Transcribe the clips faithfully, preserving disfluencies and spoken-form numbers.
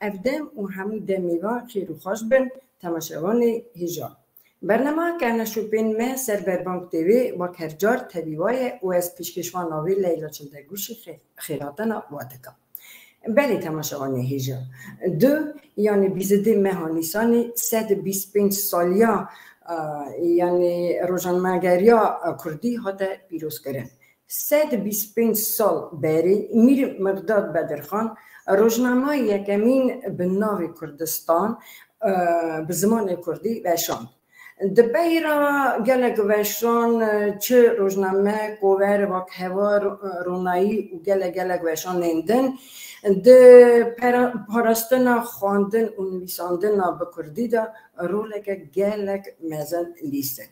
Ev dem û hemû demê ve xêr û xweş bin, temaşevanê hêja. Bernama Kevneşopên me ser Berbang T V wek her car tevî wa ye û ez pêşkêşvana wê Leyla Çildegûşî xê-, xêrhatina wa dikim. Belê temaşevanê hêja. Du, yanî bîst û du meha Nîsanê sed û bîst û pênc saliya, e, yanî rojnamegeriya, e, kurdî hate pîrozkirin. Sed û bîst û pênc sal berê Mîr Miqdad Bedirxan rojnama yekemîn bi navê Kurdistan, e, bi zimanê kurdî veşand. Di pey re gelek weşan, e, çi rojname, kover, wek Hewa, Ro-, Ronayî û gelek gelek weşanên din di pera-, parastina xwendin û nivîsandina bi kurdî de roleke gelek mezin lîstin.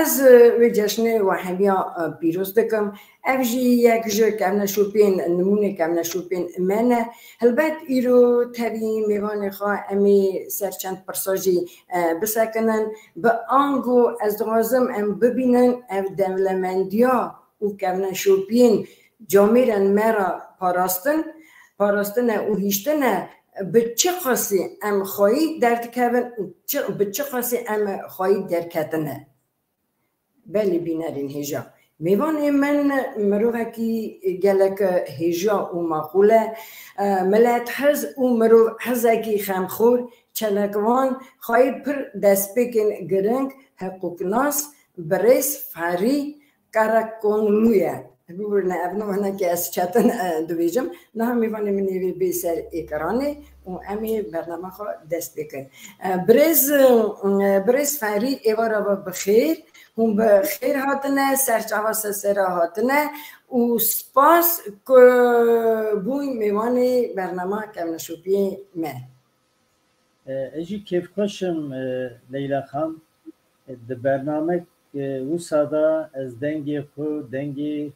Ez, e, wê cejnê we hemiya, e, pîroz dikim. Ev jî yek ji kevneşopên, nimûnê kevneşopên me ne. Helbet îro tevî mêvanê xwe em ê ser çend pirsa jî, e, bisekinin. Bi ango ez dixwazim em bibînin ev dewlemendiya û kevneşopiyên camêrên me re parastin, parastine û hiştine bi çi qasî em xweyî derdikevin û çi, bi çi qasî em xweyî derketine. Belê bînerên hêja. Mêvanê min mirovekî gelek hêja û maqûl e. E, milethiz û mirovhizekî xemxor, çelekvan, xweyî pir destpêkên giring, hiqûqnas, birêz Ferî Karakonlu ye. Biborîne, ev nû hinekî ez çetin, e, dibêjim. Niha mêvanê min ê bê ser êkranê û em ê bernama xwe dest pê kin. E, birêz, e, birêz Ferî êvara we bi xêr. Hûn bi xêr hatine, serçava sesera hatine û spas ku bûn mêvanê bernama kevneşopiyê me. E, ez jî kêfxweş im, e, Leyla Xan. E, di bernamek, e, wisa de ez dengê xwe, dengê,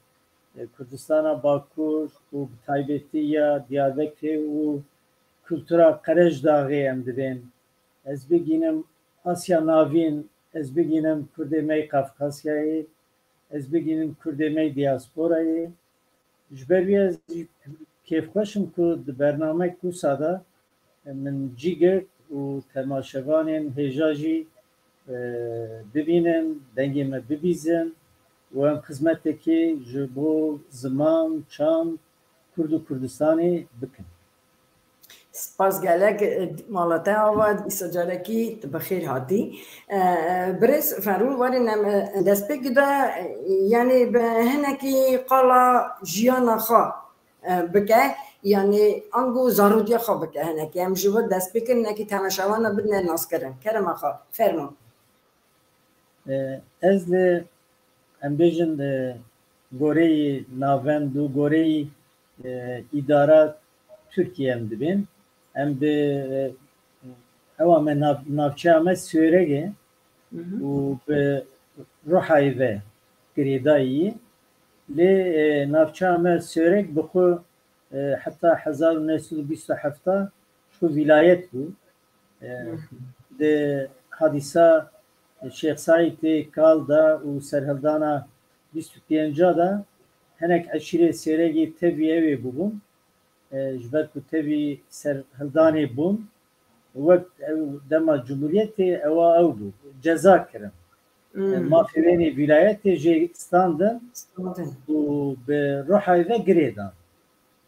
e, Kurdistana Bakur û bi taybetî ya Diyarbekirê û kultura Qerejdaxê em dibên. Ez bigînim Asya Navîn, ez bigînim Kurdê me yê Kafkasyayê, ez bigînim Kurdê me yê diasporayê. Ji ber wî ez jî kêfxweş im ku di bernamek wisa de min cî girt û temaşevanên hêja jî, e, bibînin, dengê me bibîzin û em xizmetekê ji bo ziman, çand, Kurd û Kurdistanê bikin. Spas gelek, e, mala te ava, dîsa carekî tu bi xêr hatî. E, birêz Ferû, warî em, e, destpêkê de, e, yanî bi hinekî qala jiyana xwe, e, bike, yanî ango zarotiya xwe bike hinekî. Em ji we dest pê kirin, hinekî temaşevan bidine naskirin. Kerema xwe, fermo. E, ez li, em bêjin, e, goreyê navend û goreyê, e, îdara Tirkiyê em dibên. Em bi, e, ewa me nav-, navçeya me Sêwreg e û bi Ruhayê ve girêdayî. Lê, e, navçeya me Sêwreg bi xwe, e, heta hezar û neh sed û bîst û heft ji xwe vîlayet bû. E, di hadîsa Şêx Saîdê Kal de û serhildana bîst û pênca de hinek eşîrê Sêregê tevî ewê bûbûn. E, ji ber ku tevî serhildanê bûn, wek ew dema Cumhuriyetê ewa ew bû, ceza kirin. E, mafê wênê vîlayetê jê standin û bi Ruhayê ve girê dan.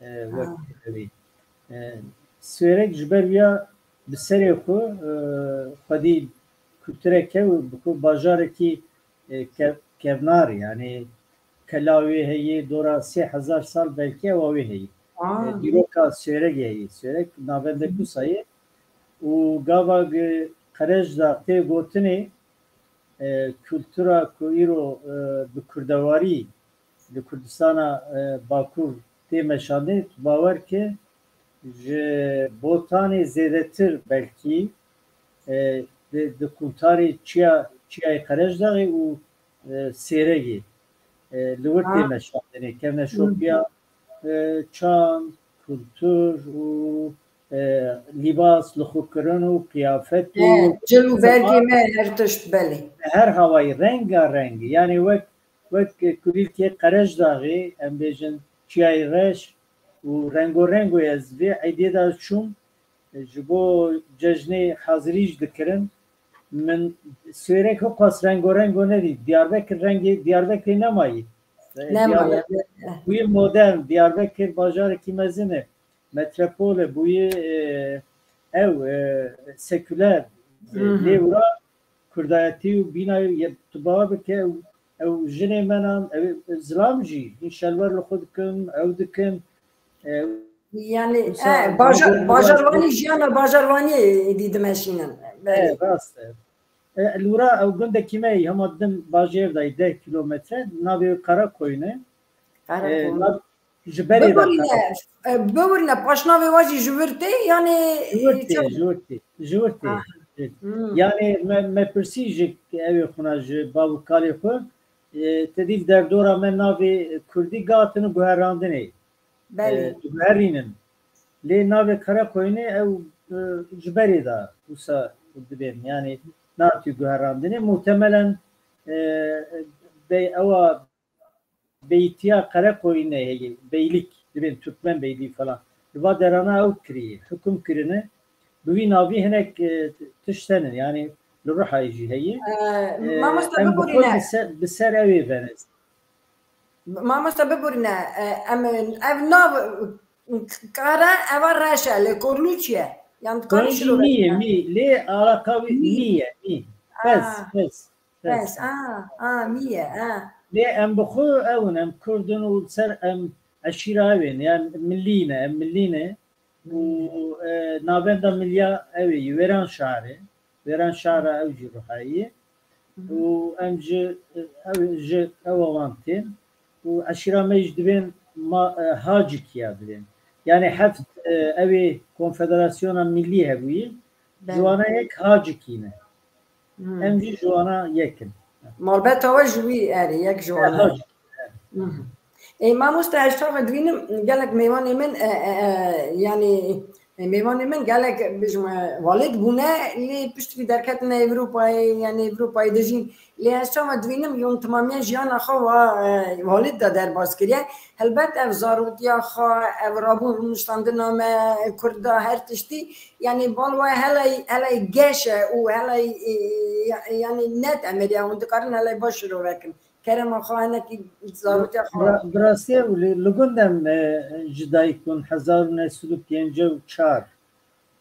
E, wek ewî. E, Sêwreg ji ber wiya bi serê xwe, e, xwedî kultureke û bi xwe bajarekî, e, kev-, kevnar, yanî kela wê heye, dora sê hezar sal belkî ewa wê heye. E, dîroka Sêwregê heye. Sêwreg navendek wisa ye û gava gi Qerejdax tê gotinê, e, kultura ku îro, e, bi kurdewarî li Kurdistana, e, Bakur tê meşandin, tu bawer ke ji Botanê zêdetir belkî, e, di, di quntarê çiya, çiyayê Qerejdaxê û, e, Sêregê, e, li wir tê meşandinê, kevneşopiya, e, çand, kultur û, e, lîbas, lixwekirin û qiyafet û cil û bergê me her tişt, belê. Her hawayî rengareng, yanî wek, wek kulîlkê Qerejdaxê, em bêjin Çiyayê Reş û rengorengo ez vê eydê de çûm, ji bo cejnê hazirî jî dikirin. Min Swêrek hiqas rengorengo nedî. Diyarbekir rengê Diyarbekirê nemayî. E, Nemayî, Diyarbekir bûye modern, Diyarbekir bajarekî mezin e. Metropol e, bûye, e, ew, e, seküler. E, Hı hı. Lê wira kurdayetî û bîna ye, tu bawer bike ew, ew jinê me nan, ew zilam jî, hîn şelwer li xwe dikin, ew dikin. E, Yani, wisa e, bajar, bajarvanî, jiyana bajarvaniyê êdî dimeşînin. Belê. E, rast e. E, li wira ew gundekî me ye, hema din bajêr de ye, deh kilometre, navê Karakoyun e. Karakoyun. E, nav-, ji berê de Biburîne, Karakoyun. E, biburîne, paşnavê wa jî ji wir tê, yani, Ji wir tê, çawa? ji wir tê, ji wir tê. Ah. Ji wir tê. Hmm. Yani me, me pirsî ji evê xwe na, ji bav û kalê xwe, e, te dî derdora me navê kurdî gatin û guherandinê. Belê. E, diguherînin. Lê navê Karakoyunê ew, e, ji berê de wisa dibên. Yani, nehatî guherandinê. Muhtemelen, e, bey-, ewa beytiya Karakoyunê heye. Beylik. Dibên Türkmen Beyliği falan. Li va derana ew kiriye. Huküm kirine. Bi wî navî hinek, e, tişt hene. Yani, li Rihayê jî heye. E, E, mamoste em bi xwe biborîne. bi ser, bi ser ew ê verin. Mamoste biborîne, e, em, ev nav, e, kare, eva reş e, lê korlû çi ye? Yan dikare Korlû şiro nîye, nîye, lê alaka wî Nî. nîye, nî. Pez, Ah, pez, pez. pez, ah, ah, nîye, ah. Lê em bi xwe ew in, em Kurd in û ser em eşîra ew ên, yani millî ne, em millî ne. Û, e, navenda Milya ew ê, Wêranşarê. Wêranşara ew jî Rihayê. Hı hı. Û em ji, e, ew, ji ewa wan tên. Û eşîra me jî dibên ma-, e, Hacikiya dibên. Yani heft, e, ew ê Konfederasyona Millî hebûyî. Belê. Ji wana yek Hacikî ne. Hmm. Em jî ji wana yek in. Malbeta we ji wî erê, yek ji wana. Hacikî, evet. Hı hı. Ê, mamoste, ez çawa dibînim, gelek mêvanê min, e, e, e, yani, e, mêvanê min gelek, bijim, e, valid bûne, lê pişt vî derketine Ewropayê, yani Ewropayê dijîn. Lê ez çawa dibînim, yon timamiya jiyana xwe wa, e, valid de derbas kiriye. Helbet ev zarotiya xwe, ev rabûn rûniştandina me, Kurda, her tiştî, yani bal we helay, helay geş e û helay, e, ya-, yani net emir ya, hûn dikarin helay baş şirove kin. Kerema xwe hinekî zarotiya xwe. Bi ra-, bi rastî ew li, li gund em, e, ji dayik bûn hezar û neh sed û pêncî û çar.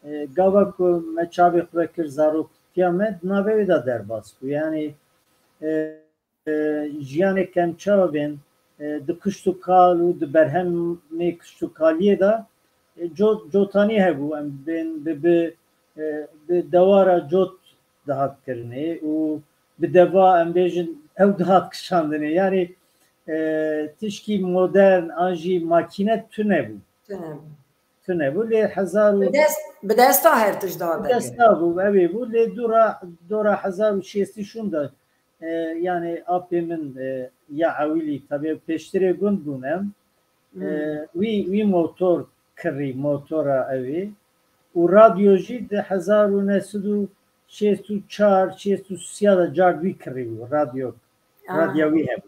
E, gava ku me çavê xwe vekir zarotiya me, di navê wê de derbas bû. Yani, e, e, jiyanek em çawa bên, e, di kişt û kal û di berhemê kişt û kaliyê de, e, cot-, cotanî hebû. Em bên bi, bi, e, bi dewara cot dihat kirinê û bi deva, em bêjin, ew dihat kişandinê. Yani, e, tişkî modern an jî makîne tune bû. Tune bû. Tune bû. Lê hezar û Bi dest, bi desta her tişt dihat bi desta bû, ew ê bû. Lê dora, dora hezar û şêstî şûn de, e, yani apê min, e, ya ewilî, tabi pêştirê gund bûn em. Hmm. E, wî, wî motor kirî, motora ew ê. Û radyo jî di hezar û neh sed û şêst û çar, şêst û sê de car wî kirî bû, radyo. Ah. Radya wî hebû.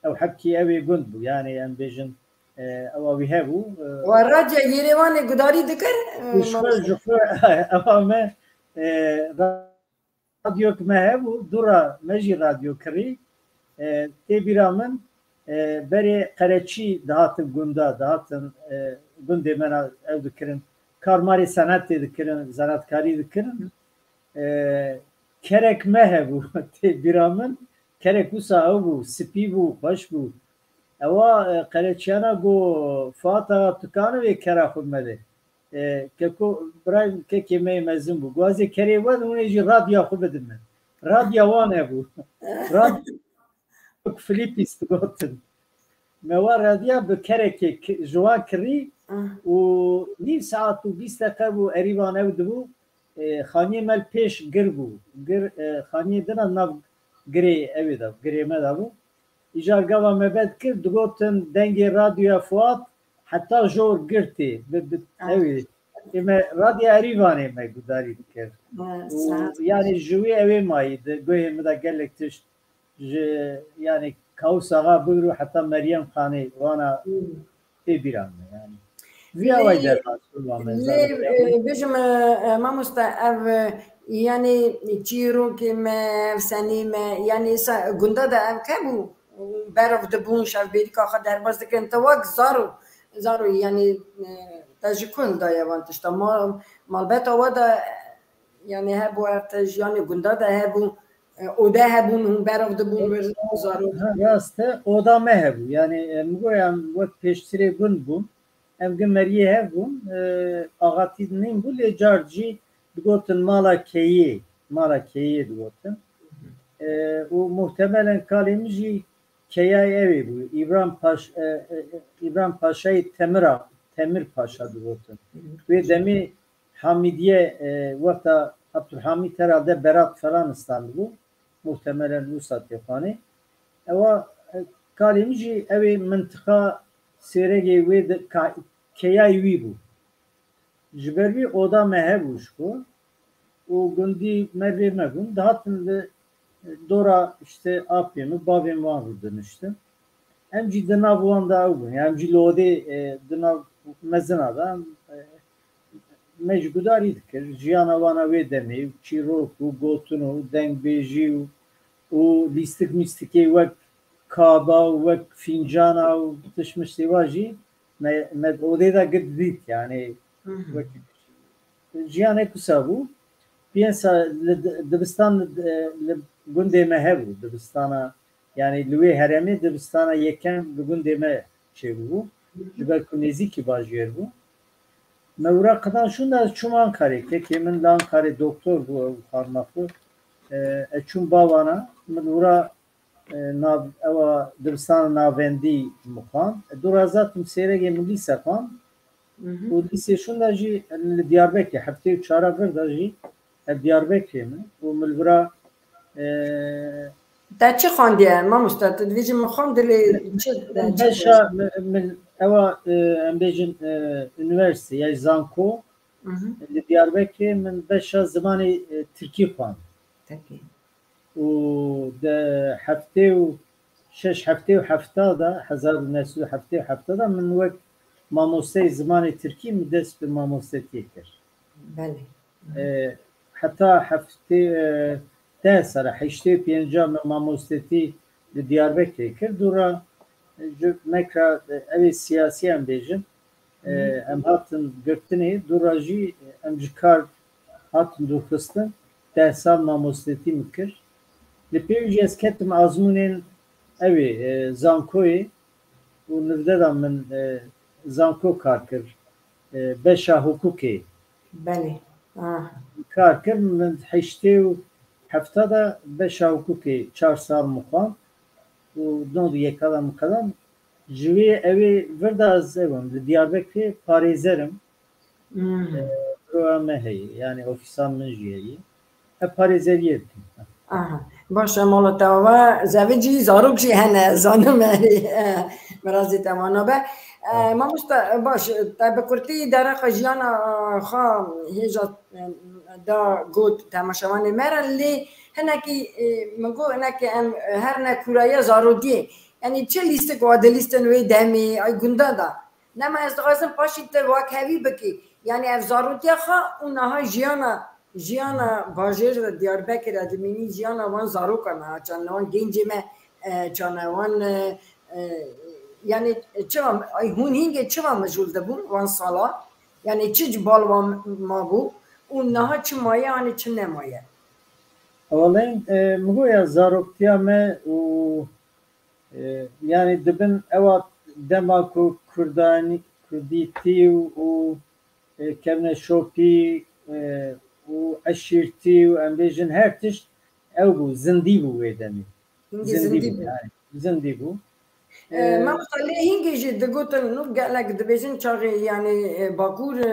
Ew hebkî ew ê gund bû, yani em bêjin, e, ewa wî hebû, e, Wa radya Yerêwanê gudarî dikir, e, Ji xwe, mamoste? ji xwe, ewa me, e, radyok me hebû, dûra me jî radyo kirî. E, tê bîra min, e, berê qereçî dihatin gunda, dihatin, e, gundê me na ew dikirin. Karmarê senetê dikirin, zanatkarî dikirin. E, kerek me hebû, tê bîra min. Kerek wisa ew bû, spî bû, xweş bû. Ewa, e, qereçiyana got, Fuat Axa, tu kanî vê kera xwe me de. E, keko, birayê min, kekê me yê mezin bû. Got, ez ê kerê we hûn ê jî radya xwe bidin min. Radya wan hebû. Radyo Philips digotin. Me wa radya bi kerekê ki-, ji wan kirî Ah. û nîv saet û bîst deqe bû, erîvan ew dibû. E, xaniyê me li pêş gir bû. Gir, e, xaniyê dina nav girê ew ê de, girê me de bû. Îcar gava me ber dikir, digotin dengê radyoya Fuat heta jor gir tê. Bi, bi, Ah. ew ê. Ê me radya Erîvanê me gudarî dikir. Ha, Û saet. yani ji wî ew ê mayî di guhê min de gelek tişt ji, yani Kawus Axa bigir û heta Meryem Xanê wana Hmm. tê bîra min e yani. Vî awayî derbas bû me. Lê, e, bêjim, e, e, mamoste, ev, e, yanî çîrokê me, ev senî me, yanî sa-, gunda de ev hebû, berf dibûn, şevbêrîka xwe derbas dikirin. Te wek zaro, zaro, yanî, e, te ji ku hildaye van tişta? Ma-, malbeta we de, yanî hebû ev te ji, yanî gunda de hebû, e, ode hebûn, hûn berf dibûn wir zaro? Ha, rast e, oda me hebû. Yanî, e, min got, em wek pêştirê gund bûn. Em gi meriyê hev bûn, e, axatî nîn bû, lê car jî digotin mala keyê, mala keyê digotin. E, û muhtemelen kalê min jî keyayê ewê bû. Îbrahim Paş-, e, e, Îbrahim Paşayê Temira, Temir Paşa digotin. Wê demê Hamîdiye, e, wexta Abdulhamîd herhalde Berat falan standibû. Muhtemelen wisa tê xanê. Ewa, e, kalê min jî ew ê mintiqa Sêregê wê de ka-, keyayê wî bû. Ji ber wî oda me hebû ji xwe û gundî me vê me bûn. Dihatin li dora işte apê min, bavê min wan rû diniştin. Em jî di nav wan de ew bûn. Em jî li odê, e, di nav mezina de, e, me ji gudarî dikir. Jiyana wana wê demê, çîrok û gotin û dengbêjî û, û lîstik mîstikê wek kaba û wek fîncana û tişt miştê wa jî me, me odê de gid dît, yani. Hı hı. Wek jiyanek wisa bû. Piyên sa li di-, dibistan li, li gundê me hebû, dibistana, yani li wê herêmê dibistana yekem li gundê me çêbûbû. Ji ber ku nêzîkî bajêr bû. Me wira qidan şûnda ez çûm Ankarê. Kekê min li Ankarê doktor bû, ew xanima xwe. E, ez çûm ba wana, min wira, e, nav-, ewa dibistana navendî min xwand. E, dû re ez hatim Sêregê min lîse xwand. Mhm. Û lîsê şûnda jî li Diyarbekirê, heftê û çara vir de jî ez Diyarbekirê min. Û min li vira, e, Te çi xwendiye, mamoste? Tu dibêjî min xwend, lê çi, Min çi beşa, xwendî? min, min ewa, e, em bêjin, e, unîversîte, ya zanko, Mhm. li Diyarbekirê min beşa zimanê, e, tirkî xwend. Tirkî. Û di heftê û şeş, heftê û hefta de, hezar û neh sed û heftê û hefta de min wek mamosteyê zimanê tirkî min dest bi mamostetiyê kir. Belê. E, heta heftê, e, deh sala, heştê û pênca min mamostetî li Diyarbekirê kir. Dû re, e, ji mekra, e, ew ê siyasî em bêjin, e, Hı. em hatin girtinê, dû re jî em ji kar hatin dûrxistin. Deh sal mamostetî min kir. Li pêş jî ez ketim azmûnên ew ê, e, zankoyê û nivde de min, e, zanko kar kir. E, beşa hukukê. Belê. Ah. Kar kir, min heştê û hefta de beşa hukukê çar sal min xwend û nod û yeka de min qedand. Ji wê ew ê vir de ez ew im, li Diyarbekirê parêzer im. Hmm. E, büroya me heye, yani ofîsa min jî heye. Ev parêzeriyê dikim. Aha. Baş e, mala te ava, zevicî, zarok jî hene, zanim e, e, mirazê te wana be. E, Evet. Mamoste, baş, te bi kurtî dereqa jiyana, e, xwe hêja, e, da got temaşevanê me re, lê hinekî, e, min got, hinekî em, e, her ne kûraya zarokiyê. Yanî çi lîstik wa dilîstin wê demê, ay gunda da. Nema ez dixwazim paşî tu wek hevî bikî. Yanî ev zarotiya xwe û niha jiyana, jiyana bajêr de Diyarbekir de dimînî jiyana wan zarokan niha çan wan gencê me, e, çan wan, e, e, yanî çima, ay hûn hîngê çima mijûl dibûn wan sala? Yanî çi ji bal wan mabû û niha çi maye, yanî çi nemaye? Ewleyin, e, min got ya zaroktiya me û E, yanî dibin ewa dema ku kurdanî, kurdîtî û, û, e, kevneşopî, e, û eşîrtî û em bêjin her tişt ew bû, zindî bû wê demê. Hingî zindî bû. Yanî, zindî bû. E, E, mamosta, lê hingî jî digotin, nû gelek dibêjin çaxê, yanî, e, Bakur, e,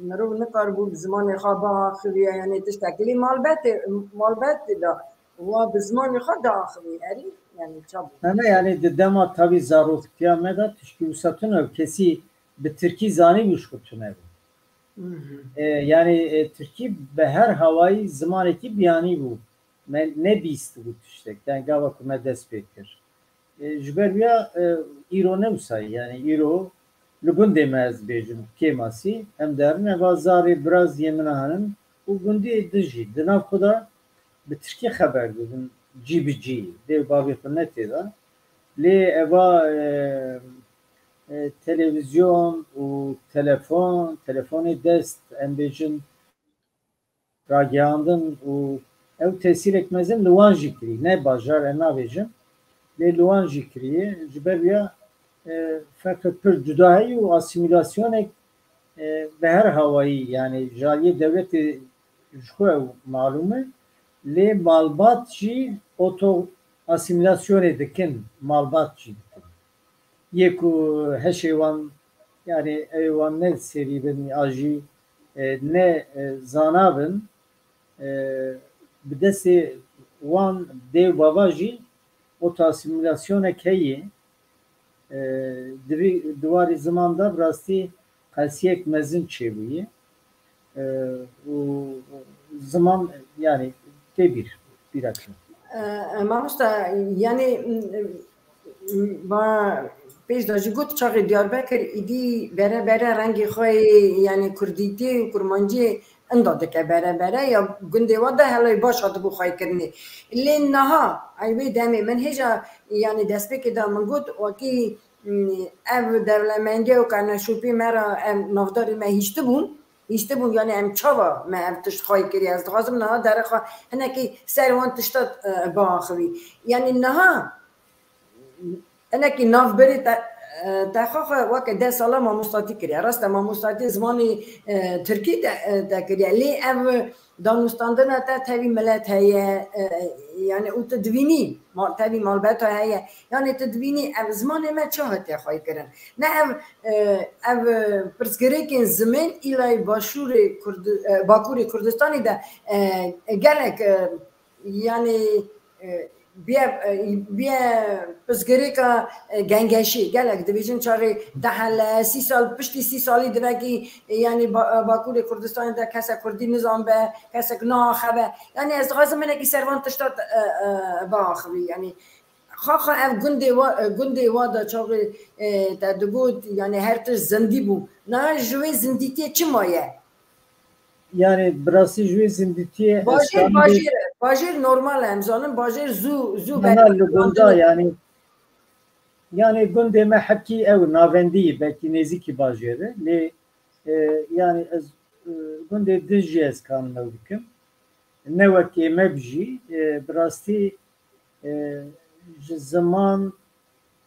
mirov nikaribû bi zimanê xwe biaxiviya, yanî tiştekî. Lê malbetê, malbetê de Wa bi zimanê xwe diaxivî, erê? Yanî çawa? Ne, ne, yanî di dema tabî zaroktiya me de tişkî wisa tune bû. Kesî bi tirkî zanîbû ji xwe tune bû. Mhm. E, yanî, e, tirkî bi her hawayî zimanekî biyanî bû. Me nebîstibû tiştek. Yanî gava ku me dest pê kir. E, ji ber wîya, e, îro ne wisa ye. Yanî îro, Li gundê me ez bêjim, Kêmasî, em derin eva zarê biraziyê min a henin û gundiyê din jî di nav xwe de bi tirkî xeber didin, cî bi cî, dê û bavê xwe ne tê de. Lê eva, e, e, televîzyon û telefon, telefonê dest, em bêjin, ragihandin û ew tesîrek mezin li wan jî kirî. Ne bajar, em nabêjin. Lê li wan jî kiriye. Ji ber ya, e, ferqek pir cuda heye û asîmîlasyonek, e, bi her hawayî, yani ji aliyê dewletê ji xwe ew malûm e. Lê malbat jî oto asîmîlasyonê dikin, malbat jî dikin. Yê ku heşê wan, yani ew wan ne serî bin ya jî, e, ne, e, zana bin, e, bi destê wan dê û bava jî oto asîmîlasyonek heye. E, di vî, di warî ziman de bi rastî qelsiyek mezin çêbûye. E, û ziman, yani tê bîr, bîra kirin. E, mamosta, yani, m, m, va pêş de jî got çaxê Diyarbekir îdî bere bere rengê xwe yê, yani kurdîtiyê û kurmanciyê inda dike bere bere, ya gundê wa de helay baş hatibû xweykirinê. Lê niha, ey wê demê min hêja, yani destpêkê de min got, wekî, m, ev dewlemendî û qerneşopî me re, em navdarî me hiştibûn, hiştibûn, yani em çawa me ev tişt xwey kiriye? Ez dixwazim niha derê xwe hinekî ser wan tişta, e, biaxivî. Yani niha hinekî navberê te, e, te xwe xwe weke deh sala mamostatî kiriye. Rast e, mamostatî zimanê, e, tirkî te, e, te kiriye. Lê ev danûstandina te tevî milet heye, e, yani û tu dibînî ma-, tevî malbeta heye. Yani tu dibînî ev zimanê me çi hatiye xwey kirin? Ne ev, e, ev, e, pirsgirêkên zimên îlay Başûrê Kurdi-, e, Bakurê Kurdistanê de, e, gelek, e, yani, e, biye, e, biye pirsgirêka, e, gengeşî. Gelek dibêjin çaxê deh hele, sî sal, piştî sî salî divekî, e, yani ba-, e, Bakurê Kurdistanê de kesek kurdî nizanbe, kesek naaxeve. Yani ez dixwazim hinekî ser van tişta, e, e, biaxivî. Yani xaxa ev gundê wa, e, gundê wa de çaxê, e, te digot, yani her tişt zindî bû. Niha ji wê zindîtiyê çi maye? Yani bi rastî ji wê zindîtiyê ez Bajêr, karim bê- bajêr, bajêr normal e, em zanin, bajêr zû, zû Hema ber-, li gunda, yani, yani gundê me hepkî ew navendî, belkî nêzîkî bajêr e, lê, e, yani ez, e, gundê din jî ez kanim ew bikim. Ne wekê me bijî, e, bi rastî, e, ji ziman,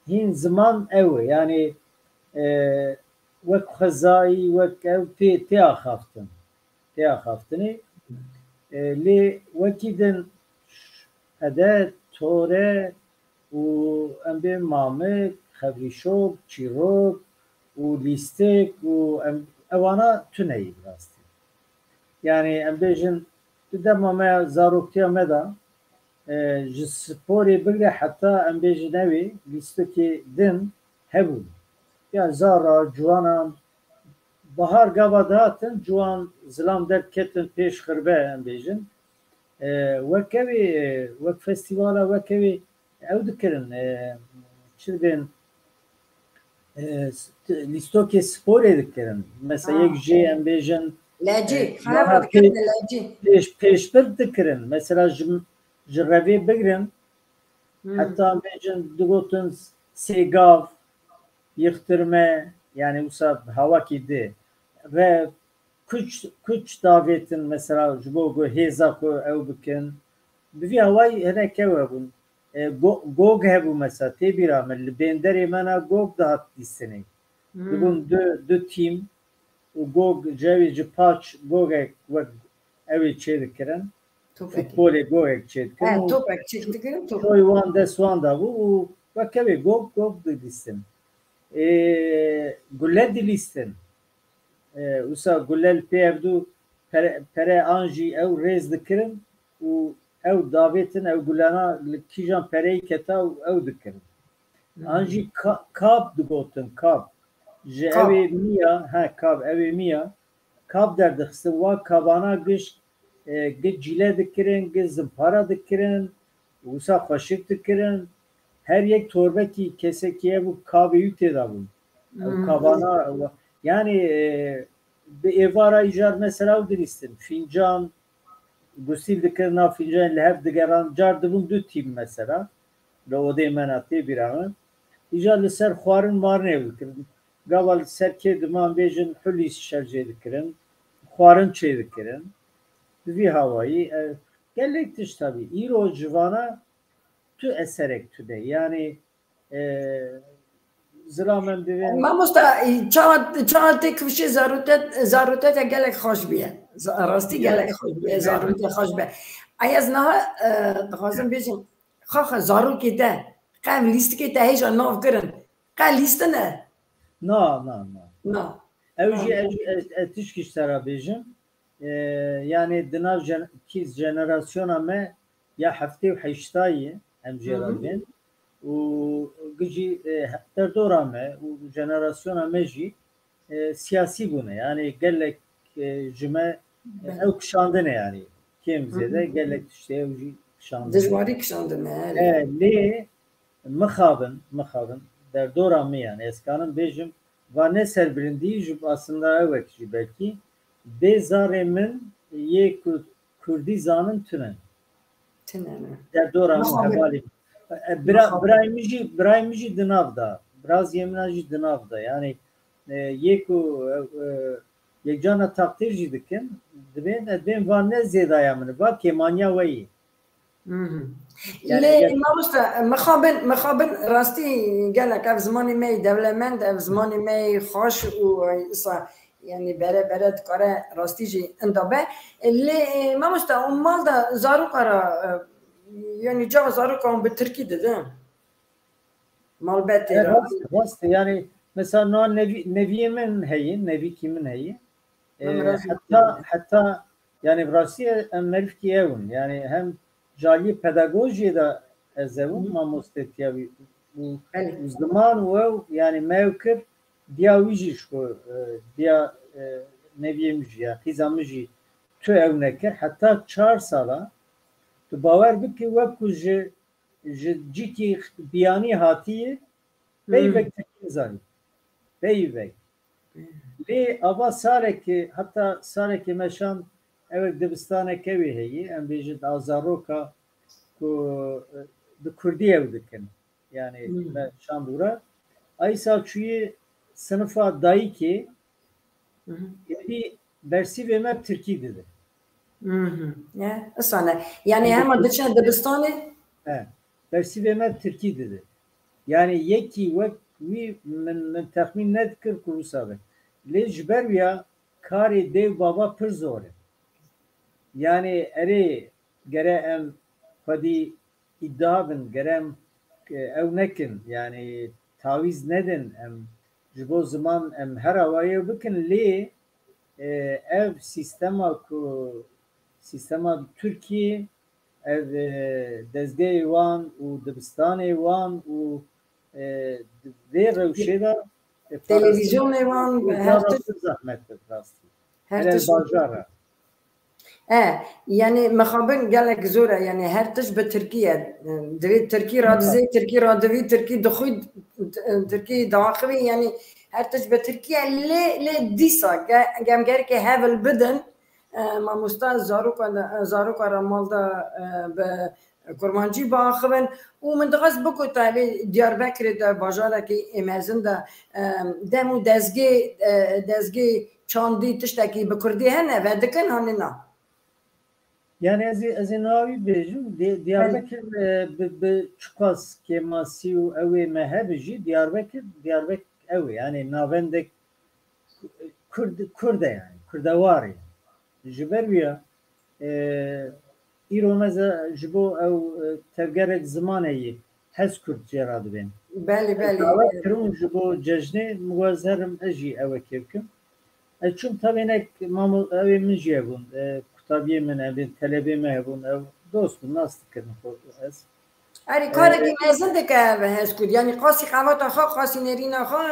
hîn ziman ew e, yani, e, wek xwezayî, wek ew tê, tê axaftin. Tê axaftinê. E, lê wekî din ş-, qede, tore û em bê mamik, xevrîşok, çîrok û lîstik û em, ewana tune yî bi rastî. Yani em bêjin, di dema me ya zaroktiya me de, e, ji sporê bigre heta em bêjin ew ê lîstikê din hebûn. Ya zara, ciwanan, bahar gava dihatin, ciwan zilam derketin pêş xirbe, em bêjin. E, wek ew ê, e, wek festîvala wek ew ê ew dikirin, e, çi dibên, e, s-, t-, lîstokê sporê dikirin. Mesela Ha. yek jê em bêjin, Lecî, e, xerab niha dikirine pê-, lecî. Pêş, pêşbirk dikirin. Mesela ji, ji revê bigrin, Hmm. heta em bêjin digotin sêgav, yixtirme, yani wisa hawakî di. Rev, kuç, kuç davêtin, mesela ji bo ku hêza ku ew bikin. Bi vî hawayî hinek ew hebûn. E, Go-, Gog hebû mesela, tê bîra min, li bênderê me na Gog dihat dîstinê. Hmm. Dibûn du, du tîm û Gog, ji ew ê ji paç Gogek wek ew ê çêdikirin. Topekê. Futbolê Gogek çêdikirin He, û topek çêdikirin, topek. Çoy wan dest wan da bû û wek ew ê Gog, Gog didîstin. Ê, gule dilîstin. E, wisa gule li pê hevdû pere, pere an jî ew rêz dikirin û ew davêtin, ew gulana li kîjan pereyî keta û ew dikirin. Hmm. An jî ka-, kab digotin, kab. Ji Kab. Ew ê miya, he, kab, ew ê miya, kab derdixistin, wa kabana giş, e, gi cîle dikirin, gi zimpara dikirin, wisa xweşik dikirin. Her yek torbekî kesekî hebû, kabê wî tê de bûn. Ew Hmm. kavana, ew, yani, e, bi êvara îcar mesela ew dilîstin. Fincan, gusîl dikirin, nav fincanê li hev digeran. Car dibûn du tîm mesela. Li odê me na tê bîra min. Îcar li ser xwarin marinê ew dikirin. Gava li ser kê diman bêjin hulîs şercê dikirin. Xwarin çê dikirin. Bi vî hawayî, e, gelek tişt tabî. Îro ji vana tu eserek tune. Yani, e, zilam em divên. Mamosta, çawa, çawa tê kifşê zarûtet, zarûtete gelek xweş bûye. Za-, rastî Ya. gelek xweş bûye, Ya. zarûte xweş be. Ay ez niha, e, dixwazim bêjim, xaxa zarokê te, qev lîstikê te hêja nav kirin. Qe lîstine? Na, na, na. Na. Ew jî, Na. ew jî, ez, ez tişkî ji te re bêjim. E, yani di nav jen-, kî jenerasyona me ya heftê û heştayî em jê Hı hı. re bên û gijî, e, he-, derdora me û jenerasyona me jî, e, siyasî bûne. Yani gelek, e, ji me, e, Belê. ew kişandine yani. Kêm Hı hı. zêde gelek tiştê ew jî kişandine. Dijwarî kişandine, erê. E, lê mixabin, mixabin, derdora min yani, ez kanim bêjim, va ne serbilindî ji aslında ewek jî belkî, bê zarê min yê ku kurdî zanin tune. Tune ne. Derdora min Mixabin. hevalê. E, bira-, Mixabin. birayê min jî, birayê min jî di nav da. Biraziyê min jî di nav da. Yani, e, yê ku, e, e, yekcana takdir jî dikin, dibên, e, dibên van ne zêdaya min, va kêmaniya we yî. Mhm. Yani Lê gel- mamoste, mixabin, mixabin rastî gelek ev zimanê me yê dewlemend, ev zimanê me yê xweş û, e, sa-, yani bere bere dikare rastî jî inda be. Lê, e, mamoste, û mal de zaroka re, e, yani çawa zaroka wan bi tirkî didin? Malbetê E, re. rast, rast. Yani mesela no nevî-, neviyê min heye, nevîkî min heye. E, Min razî heta, bike. heta, yani rastî em merivkî ew in. Yani hem jaliyê pedagojiyê de ez ew im, Hı. mamostetiya wî û, Belê. û ziman û ew, yani me ew kir, diya wî jî ji ku, e, diya, e, neviyê min jî ya, qîza min jî tu ew nekir. Heta çar sala, tu bawer bikî, wek ku ji, ji cîkî biyanî hatiye, Hmm. peyvek tirkî nizanî. Peyvek. Hmm. Lê ava sarekê, heta sarekê me şand, ewek dibistanek ew ê heye, em bêjin a zaroka ku, e, bi kurdî ew dikin. Yani Hmm. me şand û re. Aysa çûyê sinifa dayikê, Mhm. êdî bersîvê me bi tirkî dide. Mhm. Ya, isane. Yani Tirkî. hema diçe dibistanê? He. Bersîvê me bi tirkî dide. Yani yekî wek wî min, min texmîn nedikir ku wisa be. Lê ji ber wîya karê dê û bava pir zor e. Yani erê gere em xwedî îdia bin, gere em, e, ew nekin, yani tawîz nedin, em ji bo ziman em her awayê bikin, lê, e, ev sîstema ku, sîstema Tirkiyê, ev, e, dezgehê wan û dibistanê wan û, e, di vê rewşê de, e, Televîzyonê wan, her tişt. Zehmet e rastî. Her tişt. Hele bajara. E, yani mixabin gelek zor e, yani her tişt bi tirkî ye. Divê tirkî radizê, tirkî radivî, tirkî dixwî, tirkî diaxivî, yani her tişt bi tirkî ye. Lê, lê dîsa ge-, gem gerkê hevel bidin, e, mamosta zaroka, zaroka re mal de, e, bi kurmancî biaxivin û min dixwest bigota vê Diyarbekirê de bajarekî ê mezin de, e, dem û dezgê, e, dezgê çandî tiştekî bi kurdî hene, vedikin hanê na? Yani ez ê, ez ê niha wî bêjim, Dê-, Diyarbekir, e, bi, bi çiqas kêmasî û ew ê me hebe jî Diyarbekir, Diyarbekir ew ê, yani navendek Kurd, Kurd e yani, Kurdewar e. Ji ber wî ya, e, îro me ze-, ji bo ew, e, tevgerek zimanê yî hez Kurd jê re dibên. Belê, belê. Davet kirin ji bo cejnê, min got ez herim ez jî ewekê bikim. Ez çûm tabê nek mamo-, ew ê min jî hebûn, e, kutabiyê min hebûn, telebê me hebûn, ew dost bûn, nas dikirin xwe ez. Erê, karekî mezin dike ev hez Kurd. Yanî qasî qewata xwe, qasî nêrîna xwe,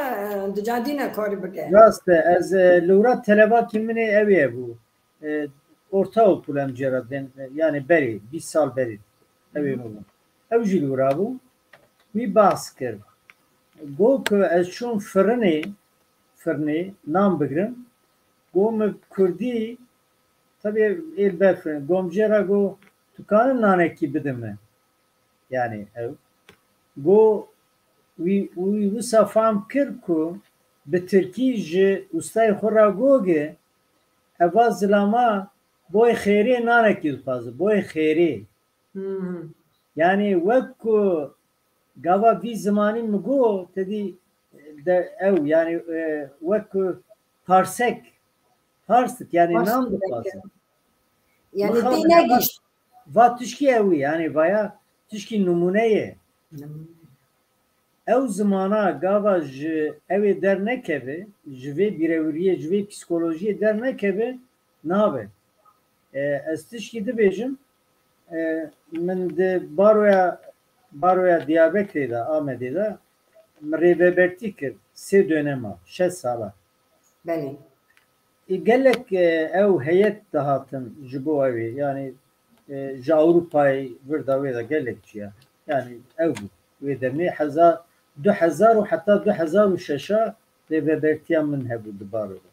e, dicadîne karî bike. Rast e, ez, e, li wira telebakî min ê ew ê bû. E, ortaokul em cê re dibên, e, yani berê, bîst sal berê ew ê min bû. Ew jî li wira bû. Wî behs kir. Go ku ez çûm firinê, firinê nan bigirim. Go min kurdî, tabii êl berfirin. Gom jê re go, tu kanin nanekî bidin min? Yani ew. Go wî, wî wisa fam kir ku bi tirkî ji ustayê xwe re goge, eva zilama boy xêrê nanekî dixwaze, boy xêrê. Hmm. Yani wek ku gava vî zimanî min got, tedî de ew, yani, e, wek ku parsek, pars dik, yani Pars nan dik, dixwaze. Yani Mixabin tê eva negihişt. Va tişkî ew, yani vaya tişkî nimûne ye. Hmm. Ew zimana gava ji ew ê dernekeve, ji vê bîrewiriyê, ji vê psîkolojiyê dernekeve, nabe. E, ez tişkî dibêjim, e, min di baroya, baroya Diyarbekirê de, Amedê de, min rêvebertî kir, sê dönema, şeş sala. Belê. E, gelek, e, ew heyet dihatin ji bo ew ê, yani, e, ji Ewropayê vir de wê de gelek çiya. Yani ew bû. Wê demê hezar, du hezar û heta du hezar û şeş a rêvebertiya min hebû di baro de.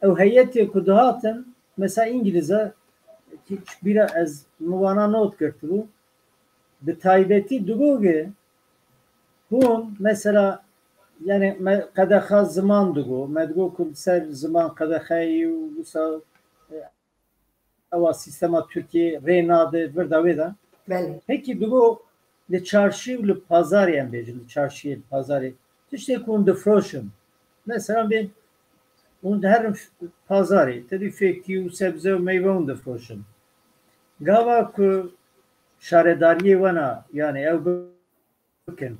Ew heyetê ku dihatin, mesela Îngilîza, hiç bîra ez min wana not girtibû, bi taybetî digoge hûn, mesela, yani me qedexa ziman digo, me digo ku li ser ziman qedexeyî û wisa, e, ewa sîstema Tirkiyê rê nade, vir da wê de. Belê. Pekî digo li çarşî û li pazarê, em bêjin, li çarşiyê, li pazarê tiştê ku hûn difroşin. Mesela bê hûn diherin pazarê, tedî fêkî û sebze û meyve hûn difroşin. Gava ku şaredariyê wana, yani ew bikin.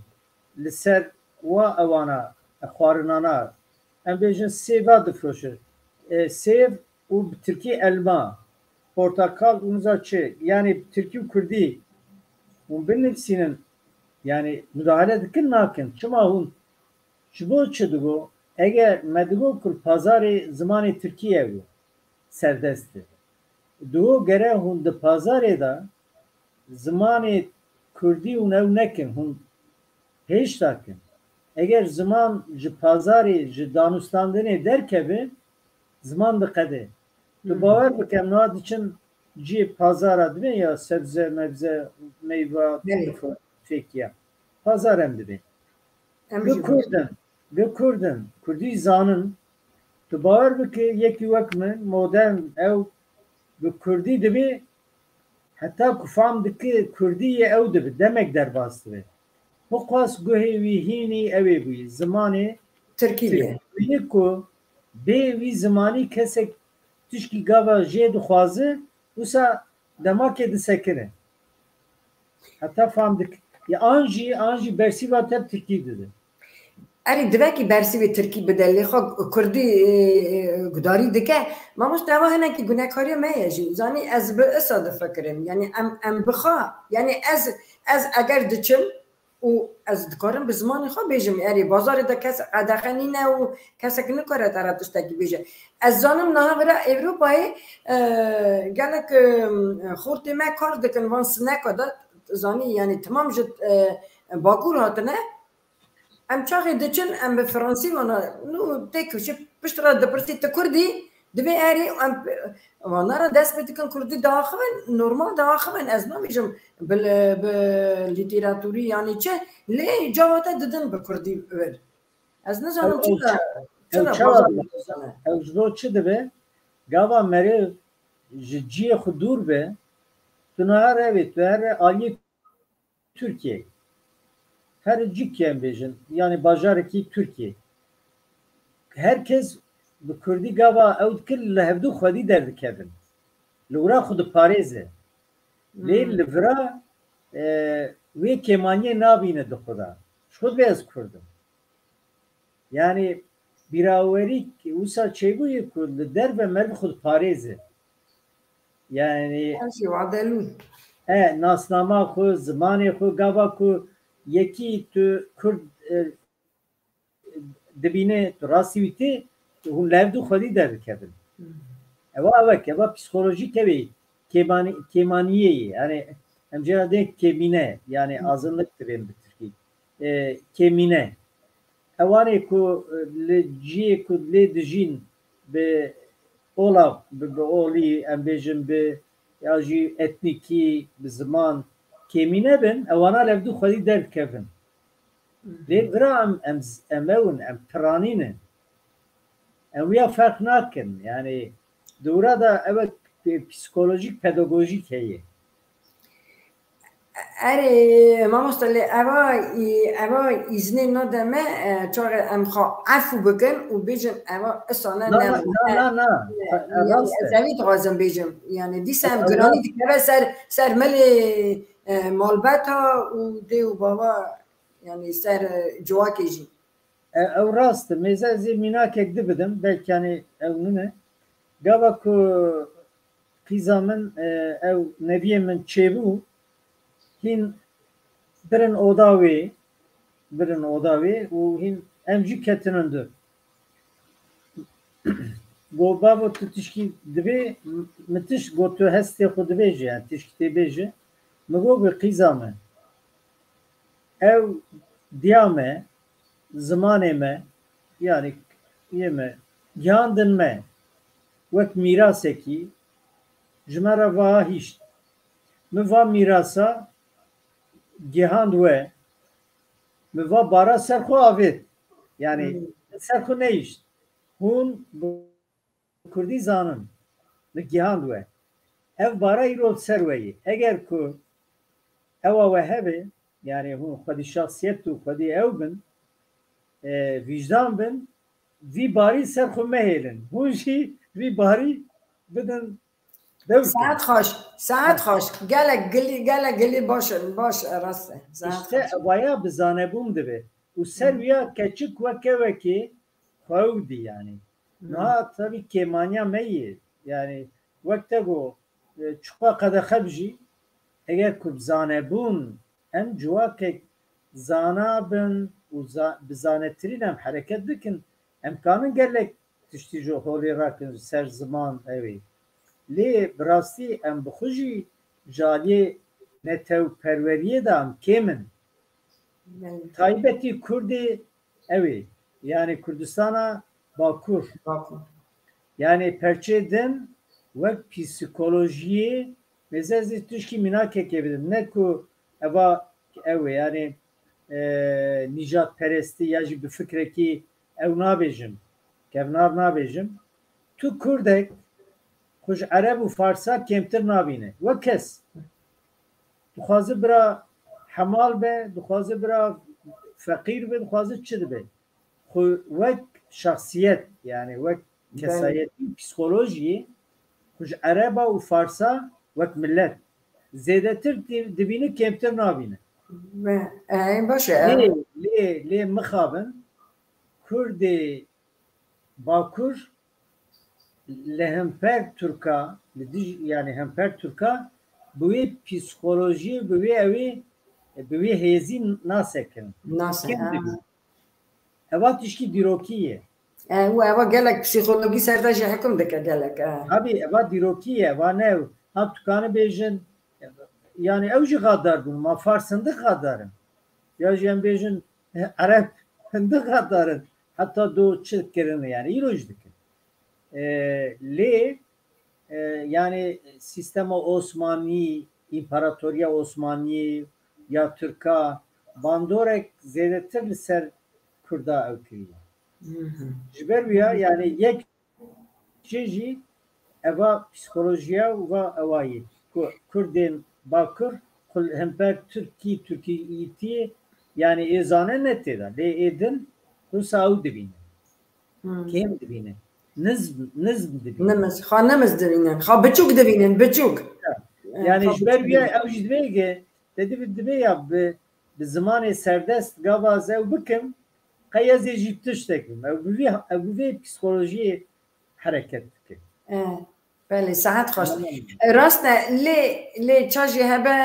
Li ser wa ewana xwarinana, em bêjin sêva difroşe. E, sêv û bi tirkî elma, portakal û niza çi, yani bi tirkî û kurdî hûn binivîsînin, yani mudahale dikin nakin. Çima hûn, ji bo çi digo? Eger me digo ku pazarê zimanê tirkî ye, serdest e. Digo gere hûn di pazarê de zimanê kurdî hûn ew nekin, hûn pêş dakin. Eger ziman ji pazarê, ji danûstandinê derkeve, ziman diqede. Tu Hmm. bawer bike, em niha diçin cihê pazara dibê ya sebze, mebze, meyva, Belê. fêkiya. Pazar em dibê. Em Bi jî Kurd in, bi Kurd in, Kurdî zanin. Tu bawer bike, yekî wek min, modern, ew bi Kurdî dibê, heta ku fam dike Kurdî ye, ew dibe, demek derbas dibe. Bixwast guhê wî hînî ew ê bûyî, zimanê Tirkî bûye. Tirkî bûye ku bê wî zimanî kesek tişkî gava jê dixwaze, wisa demakê disekine. Heta fam dik-, ya an jî, an jî bersîva te bi tirkî dide. Erê, divekî bersîvê tirkî bide, lê xwe kurdî, e, e, gudarî dike. Mamoste, eva hinekî gunekariya me ye jî. Zanî ez bi isa difikirim. Yani em, em bi xwe, yani ez, ez eger diçim û ez dikarim bi zimanê xwe bêjim, erê, bazarê de kes qedexe nîne û kesek nikare te re tiştekî bêje. Ez zanim niha vira Ewropayê, e, gelek, e, xortê me kar dikin, van sineka de, zanî, yani temam ji, e, Bakur hatine. Em çaxê diçin, em bi Fransî vana, nû tê kişî pişt re dipirsî, "Tu Kurd î?" Divê erê, em vana re dest pê dikin, Kurdî diaxivin, normal diaxivin. Ez nabêjim bi, bi lîteraturî yanî çi, lê cava te didin bi Kurdî vir. Ez nizanim Ew, ew çira, ça-, çira ew çawa bazar dibe? Dizane. Ew ji bo çi dibe? Gava meriv ji cihê xwe dûr be, tu niha re vê, tu here aliyê Tirkiyeyê. Her cîkê em bêjin, yani bajarekî Tirkiyeyê. Her kes bi kurdî gava ew dikir, li hevdû xwedî derdikevin. Li wira xwe diparêze. Lê Hmm. li vira, e, wê kêmaniyê nabîne di xwe de. Ji xwe dibê ez kurd im. Yani bîrawerî wisa çêbûye ku li derve meriv xwe diparêze. Yani Her şey vadelû. E, nasnama xwe, zimanê xwe, gava ku yekî tu kurd, e, dibîne, tu rastî wî tê, hûn li hevdû xwedî derdikevin. Hmm. Eva, eva, eva psîkolojîk ev ê kêmanî-, kêmaniyê ye. Yani em jê re dê kêmîne, yani Hmm. azınlık dibên bi tirkî. E, kêmîne. Ewanê ku, e, li ciyê ku lê dijîn bi olav, bi, bi olî, em bêjin bi, ya jî etnîkî, bi ziman kêmî nebin, ewana levdû xwedî derdikevin. Lê vira em, em, em ew in, em piranî ne. Em wiya ferq nakin. Yanî di wira de ew e, psîkolojîk, pedagojîk heye. Erê, mamoste, lê eva, eva îznê nade me, e, çaxê em xwe efû bikin û bêjin eva isane ne. Na, na, na, na. E, e, yanî rast e. Ez evî dixwazim bêjim. Yanî dîsa em giranî dikeve ser, ser milê, e, malbeta û dê û bava, yanî ser, e, civakê jî. E, ew rast e. Mêze ez ê mînakek di bidim. Belkî, yanî, ew nine. Gava ku qîza min, e, ew neviyê min çêbû, hîn birin oda wê, birin oda wê û hîn em jî ketinin du. Got, "Bavo, tu tişkî divê, min tişt got, tu hestê xwe dibêje, yani tişkî tê bêje." Min got, "Qîza min, ew diya me, zimanê me, yani yê me, gihandin me wek mîrasekî, ji me re va hişt. Min va mîrasa gihand we, min va bara ser xwe avêt. Yani ser xwe neyişt. Hûn bi kurdî zanin, li gihand we. Ev bara îro li ser we yê. Eger ku ewa we hebe, yani hûn xwedî şexsiyet û xwedî ew bin, e, vîjdan bin, vî barî ser xwe mehêlin. Hûn jî vî barî bidin dewkê." Saet xweş, saet xweş. Gelek gilî, gelek gilî baş, baş, rast e. Saet xweş. Îşte evaya bi zanebûn dibe. Û ser wîya keçik weke wekê xwe ew dî yani. Niha tabî kêmaniya me yê. Yani wek te got, e, çiqa qedexe bijî, eger ku bi zanebûn em civakek zana bin û za-, bi zanetirîn em hereket bikin, em kanin gelek tiştî ji holê rakin ser ziman ew ê. Lê bi rastî em bi xwe jî ji aliyê netewperweriyê de em kêm in. Belê. Taybetî Kurdê ew ê. Yani Kurdistana Bakur. Bakur. Yani perçê din wek psîkolojiyê, mêze ez ê tişkî mînakekê bidim. Ne ku eva ew ê, yani, e, nîjadperestî ya jî bi fikrekî ew nabêjim, kevnar nabêjim. Tu Kurdek xwe ji Ereb û Farsa kêmtir nabîne. Wek kes. Dixwaze bira hemal be, dixwaze bira feqîr be, dixwaze çi dibe. Xwe wek şexsiyet, yani wek kesayetî, psîkolojiyê, xwe ji Ereba û Farsa wek millet zêdetir di-, dibîne, kêmtir nabîne. Me, e, baş e. Lê, lê, lê mixabin, Kurdê Bakur li hemper Tirka, li dij, yani hemper Tirka, bi wê psîkolojiyê, bi wê ewê, bi wê hêzî nasekin. Nasekin, kêm dibî. Eva tişkî dîrokî ye. E, û eva gelek psîkologî ser te jî hikûm dike gelek, e. Tabî, eva dîrokî ye, eva ne ew. Ha, tu kanî bêjin, yani ew jî xadar bûn, ma Fars hindik xadar in. Ya jî em bêjin, e, Ereb hindik xadar in. Heta do çi kirin, yani îro jî dikin. E, lê, e, yani sîstema Osmanî, împaratoriya Osmanî ya Tirka bandorek zêdetir li ser Kurda ew kiriye. Ji ber wî ya, yani yek çi jî eva psîkolojiya û va ewa yê ku Kurdên Bakur xwe li hemper Tirkî, Tirkîtiyê, yani ê zane ne tê de, lê ê din wisa ew dibîne. Hmm. Kêm dibîne. Nizm, nizm dibîne. Nimiz, xwe nimiz dibînin. Xwe biçûk dibînin, biçûk. Yani ji ber wî ya ew jî divê ge, te divê, divê ya bi, bi zimanê serdest gava ez ew bikim, qey ez ê jî tiştek bim. Ew bi vî, ew bi vê psîkolojiyê hereket dike. E, belê, saet xweş. Tamam. E, rast e, lê, lê ça jî hebe,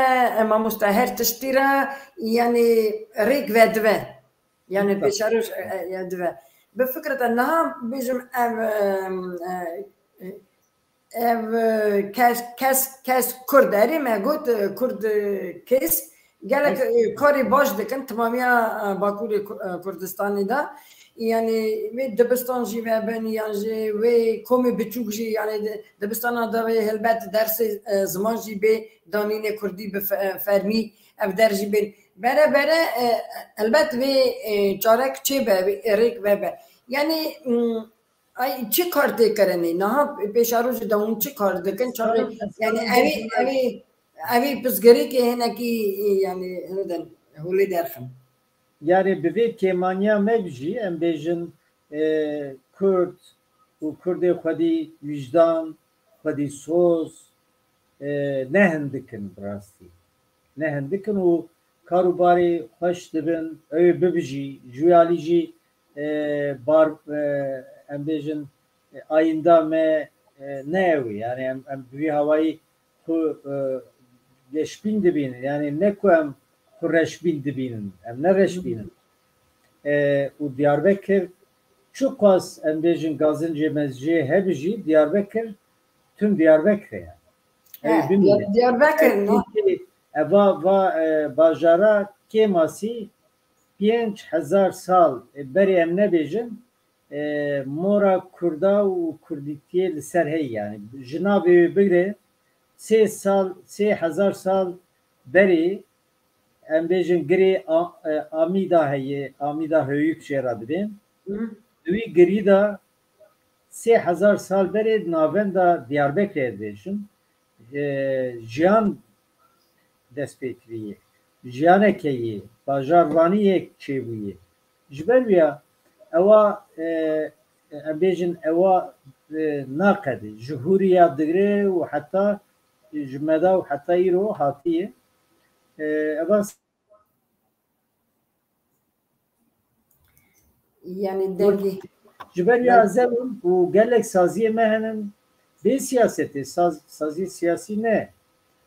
e, mamoste, her tiştî re, yani rêk vedive. Yani pêşeroj, e, e, ya dive. Bi fikra te niha bêjim ev, e, e, ev, e, kes, kes, kes Kurd erê me got, e, Kurd, e, kes, Gelek, e, karê baş dikin, timamiya, e, Bakurê Ku-, e, Kurdistanê de. Yani wê dibistan jî vebin, yan jî wê komê biçûk jî, yani di-, dibistana de wê helbet dersê, e, ziman jî bê danînê kurdî bi fe-, e, fermî ev der jî bên. Bere bere, e, helbet vê, e, çarek çêbe, vê rêk vebe. Yani, mm, Ay, çi kar tê kirinê? Niha pêşerojê de hûn çi kar dikin? Çaxê, yani, evê, evê, evê pirsgirêkê hinekî, yani, hindin holê derxin. Yani, bi vê kêmaniya me jî, em bêjin, e, Kurd û Kurdê xwedî wîjdan, xwedî soz, e, ne hindik in bi rastî. Ne hindik in û kar û barê xweş dibin, ew ê bibijî, ji wî alî jî, e, bar, e, em bêjin, e, ayînda me, e, ne ew e. Yani em, em bi vî hawayî xwe, e, reşbîn dibînin. Yani ne ku em xwe reşbîn dibînin. Em ne reşbîn in. E, û Diyarbekir çiqas em bêjin gazincê me jê hebijî, Diyarbekir tim Diyarbekir e yani. Ew He, bimîne. Diyar-, Diyarbekir, ne? Ev ê, eva, va, e, bajara kêmasî pênc hezar sal, e, berê em nebêjin, e, mora Kurda û Kurdîtiyê li ser heye yani. Ji navê wê bigre sê sal, sê hezar sal berê em bêjin girê A-, e, Amîda heye, Amîda Höyük jê re dibên. Hı. Di wî girî de sê hezar sal berê di navenda Diyarbekirê dibêjin, e, jiyan dest pê kiriye. Jiyaneke yê, bajar Raniyê çêbûye. Ji ber wî ya ewa, e, em bêjin ewa, e, naqede. Ji Hûriya digre û heta ji me de û heta îro hatiye. E, eva Yani dengê. Ji ber wî ya ez ew im û gelek saziyê me henin bê siyasetê, saz-, saziyê siyasî ne.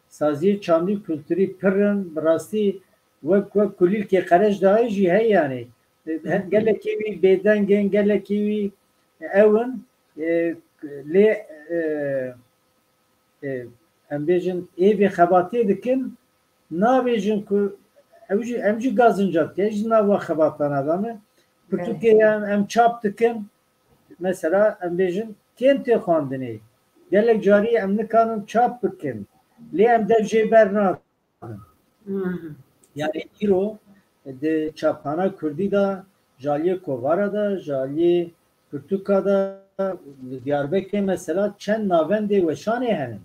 Saziyê çandî û kulturî pir in, bi rastî wek, wek kulîlkê qereç dayê jî heye yani. He, gelekî wî bêdeng in, gelekî wî ew in, e, lê, e, e, em bêjin êvê xebatê dikin, nabêjin ku ew jî, em jî gazinca dike, ez jî nav wan xebatana de me. Pirtûkê em, em çap dikin, mesela em bêjin kêm tê xwendinê. Gelek carî em nikanin çap bikin. Lê em dev jê bernadin. Hı hı. Yani îro di çaphana kurdî de, ji aliyê kovara de, ji aliyê pirtûka de, li Diyarbekirê mesela çend navendê weşanê henin.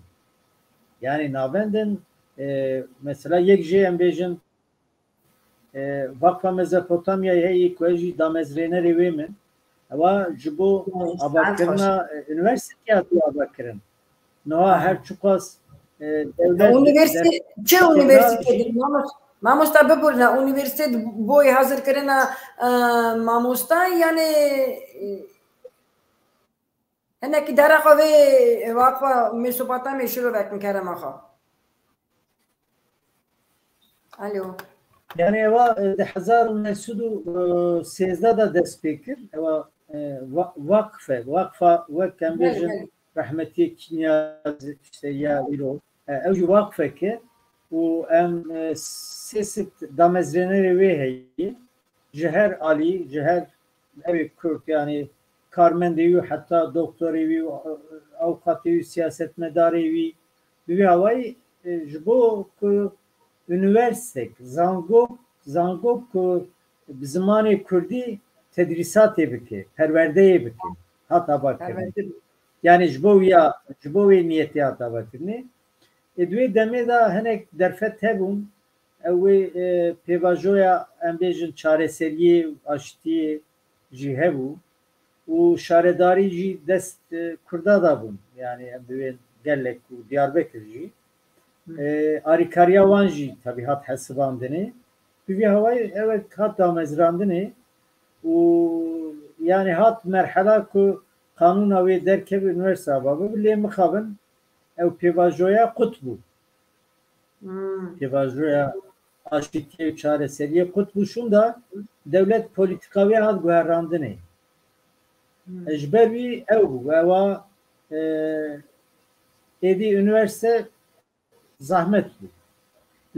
Yani navendin, e, mesela yek jê em bêjin, e, Vakfa Mezopotamyayê heye ku ez jî damezrênerê wê me. Ewa ji bo Evet, avakirina, e, unîversîteyê hatiye avakirin. Niha Aha. her çiqas, e, dewlet Unîversîte-, dest-, çi unîversîte dî? Mamos-, mamosta biborîne, unîversîte boyê hazirkirina, e, mamosta, yani, e, hinekî dereqa vê Vakfa Mesopotamyayê şirovek min kerema xwe. Alo. Yani ewa, e, di hezar û neh sed û sêzdeh de dest pê kir. Ewa, e, wa-, vakf e, vakfa wek em Belê, bêjin belê. Rehmetî Kinyaz, işte ya îro. E, ew jî vakfek e û em, e, sê sed damezrênerê wê heye. Ji her alî, ji her ew ê Kurd, yani karmendê wî, heta doktorê wî, avukatê wî, siyasetmedarê wî, bi vî awayî, e, ji bo ku unîversîtek, zangok, zangok ku bi zimanê kurdî tedrîsatê bike, perwerdeyê bike, hat avakirin. Perwerde bike. Yani ji bo ya, ji bo wê niyetê hat avakirinê. Ê di wê demê de hinek derfet hebûn, ew wê, e, pêvajoya, em bêjin, çareseriyê, aştiyê jî hebû û şaredarî jî dest, e, Kurda de bûn. Yani em dibên gelek û Diyarbekir jî. Hı. E, arîkariya wan jî tabii hat hesibandinê. Bi vî hawayî ew hat damezrandinê û yani hat merhela ku qanûna wê derkeve, unîversîte ava bibe, lê mixabin ew pêvajoya qut bû. Hmm. Pêvajoya aştiyê û çareseriyê qut bû, şûnda dewlet polîtîka wê hat guherandinê. Hmm. Ji ber wî ew bû, ewa, e, êdî unîversîte zahmet bû.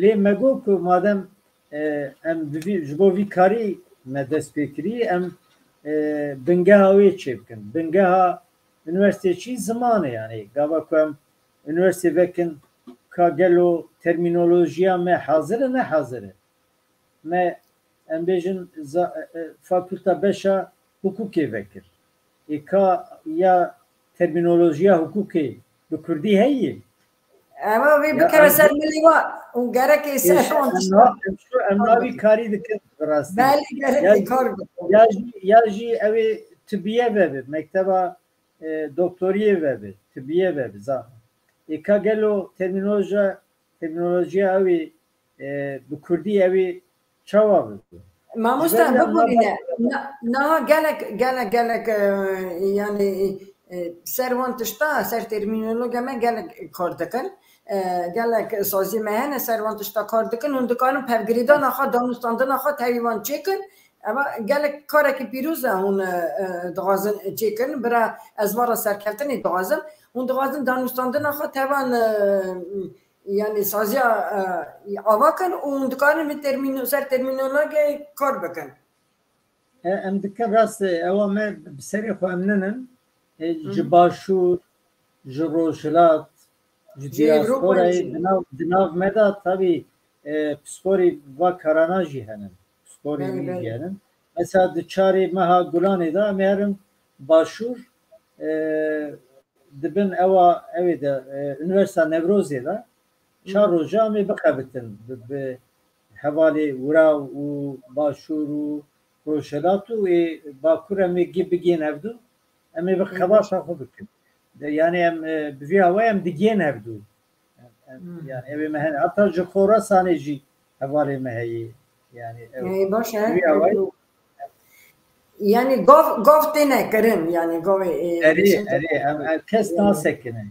Lê me got ku madem, e, em bi vî, ji bo vî karî me dest pê kirî, em, e, bingeha wê çêbikin. Bingeha unîversîteyê çi? Ziman e, yanî gava ku em unîversîteyê vekin, ka gelo termînolojiya me hazir e, ne hazir e? Me, em bêjin, za-, e, e, fakulta beşa hukukê vekir. Ê ka ya termînolojiya hukukê bi kurdî heye? Ewa vê Ya, bikeve em ser milî wa û gerekê ser Êş, wan em tişta na-, em şu, em kar navî bikin. Karî dikin bi rastî. Belê, gerekê Ya jî, kar bikin. ya jî, ya jî ew ê tibiye vebe, mekteba, e, doktoriyê vebe, tibiye vebe, za. Ê ka gelo termînolojiya, termînolojiya ew ê, e, bi kurdî ew ê çawa bibe? Mamoste, Ji ber vê bibûrîne. Na-, niha gelek, gelek, gelek, e, yanî, e, ser wan tişta, ser termînologiya me gelek kar dikin. E, gelek saziyê me hene, ser wan tişta kar dikin. Hûn dikarin pevgirêdana xwe, danûstandina xwe tevî wan çêkin. Eva gelek karekî pîroz e hûn, e, e, dixwazin çêkin. Bira ez van re serkeftinê dixwazim. Hûn dixwazin danûstandina xwe tevan, e, yanî saziya, e, ava kin û hûn dikarin min termîno-, ser termînologiyê kar bikin. E, em dikin rast e, ewa me bi serê xwe em ninin. E, Hı ji hı. Başûr, ji Rojhilat, ji Ji Ewropayê diasporayê jî. di nav, di nav me de tabî, e, pisporî va karana jî henin. Pisporî Belê, wî belê. jî henin. Mesela di çarê meha Gulanê de em ê herin Başûr, e, di bin ewa, ew ê de, e, Unîversîteya Newrozê de çar Hı. roja em ê bixebitin bi, bi hevalê Wiraw û Başûr û Rojhilat û ê Bakur em ê gi-, bigihên hevdû, em ê bi Hı. xebata xwe bikin. De, yanî em, e, bi vî awayî em digihên hevdû. Em, em, Hı. yanî ew ê me hene. Heta ji Xorasanê jî hevalê me heye. Yanî ew Ê, baş e. bi vî awayî Yanî gov, gov têne kirin, yanî govê, e, Erê, erê, em, em kes nasekine.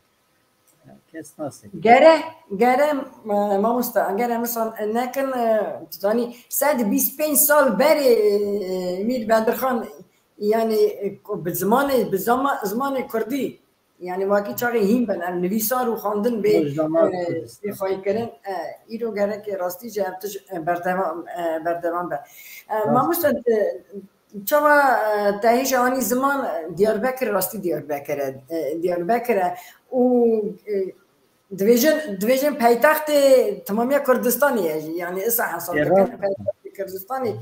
Em kes nasekine. Gere, gere, e, mamoste, gere misan nekin, e, tu zanî, sed bîst pênc sal berê, e, Mîr Bedirxan, yanî, e, ku bi zimanê, bi zama-, zimanê kurdî, yanî, wekî çaxê hîn bin, em nivîsar û xwendin bê, Rojnama e, Kurdistan. bê xweyî kirin, e, îro gerek rastî jî ev tij, e, berdewam, e, berdewam be. E, Rast. Mamoste, e, çawa, e, te hêja anî ziman, e, Diyarbekir rastî Diyarbekir e, e, Diyarbekir e û, e, dibêjin, dibêjin paytextê temamiya Kurdistanê ye jî, yanî isa hesab Ê, dikin, rast. paytextê Kurdistanê.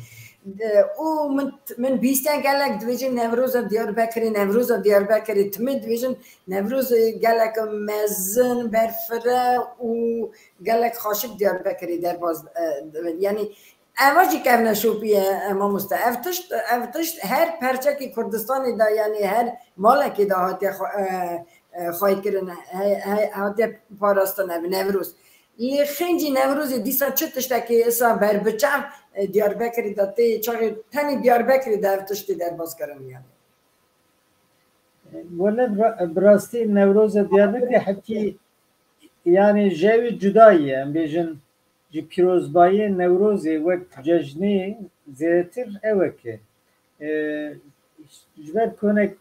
E, û min, min bîstiya gelek dibêjin Newroza Diyarbekirê, Newroza Diyarbekirê, timê dibêjin Newroz gelek mezin, berfireh û gelek xaşik Diyarbekirê derbas, e, dibin. Yanî eva jî kevneşopî ye, e, mamoste. Ev tişt, ev tişt her perçekî Kurdistanê de, yanî her malekê de hatiye xwe, e, e, xweykirin, he, he, hatiye parastin ev Newroz. Lê xêncî Newrozê dîsa çi tiştekî isa berbiçav, e, Diyarbekirê de tê, çaxê tenê Diyarbekirê de ev tiştê derbas kirin yanî. Wele bi ra-, bi rastî Newroza Diyarbekirê hepkî, yanî, ji ew ê cuda ye, em bêjin, ji pîrozbayiyê Newrozê wek cejnê zêdetir ewek e. E, ji ber konek,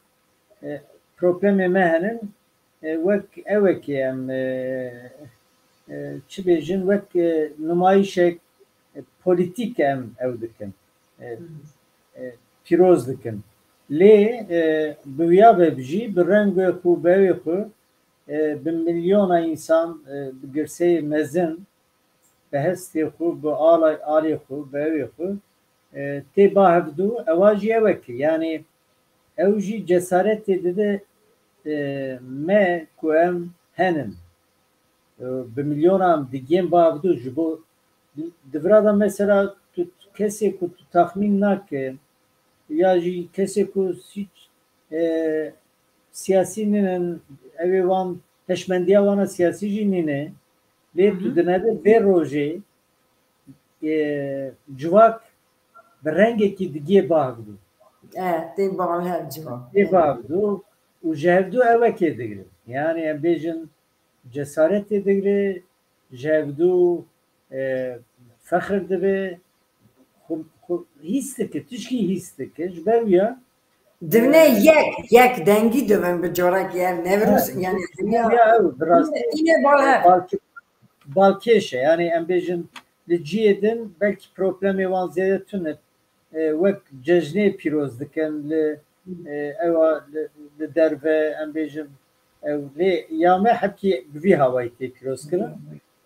e, problemê me henin, e, wek ewekê em, e, e, çi bêjin, wek, e, numayîşek, e, polîtîk em ew dikin. E, Hı hı. e, pîroz dikin. Lê, e, bi wiya be jî, bi rengê xwe, bi ewê xwe, e, bi milyona însan, e, bi girseyê mezin, bi hestê xwe, bi alay-, alê xwe, bi ewê xwe, e, tê ba hevdû, ewa jî ewek e. Yanî ew jî cesaretê dide, e, me ku em henin. E, bi milyona em digihên ba hevdû ji bo di, di vira de mesela tu, tu kesê ku tu taxmîn nake ya jî kesê ku hiç, e, siyasî nînin, ew ê wan hişmendiya wan a siyasî jî nîne. Lê Hı tu hı. dineve vê rojê, e, civak bi rengekî digihê ba hevdû. E, tê ba hev civak. Tê ba hevdû û ji hevdû ewekê digrin. Yanî em bêjin cesaretê digre, ji hevdû, e, fexir dibe, xwe, xwe hîs dike, tişkî hîs dike. Ji ber wiya, Divne e, yek, yek dengî divin bi corekî ev Newroz, Ha, yanî dinya, dinya ew, bi rastî, îne, îne bal e, hev. balki, balkêş e. Yani em bêjin li cihê din belkî problemê wan zêde tune. E, wek cejnê pîroz dikin li, e, ewa li, li derve em bêjin ew lê ya me hepkî bi vî hawayî tê pîroz kirin.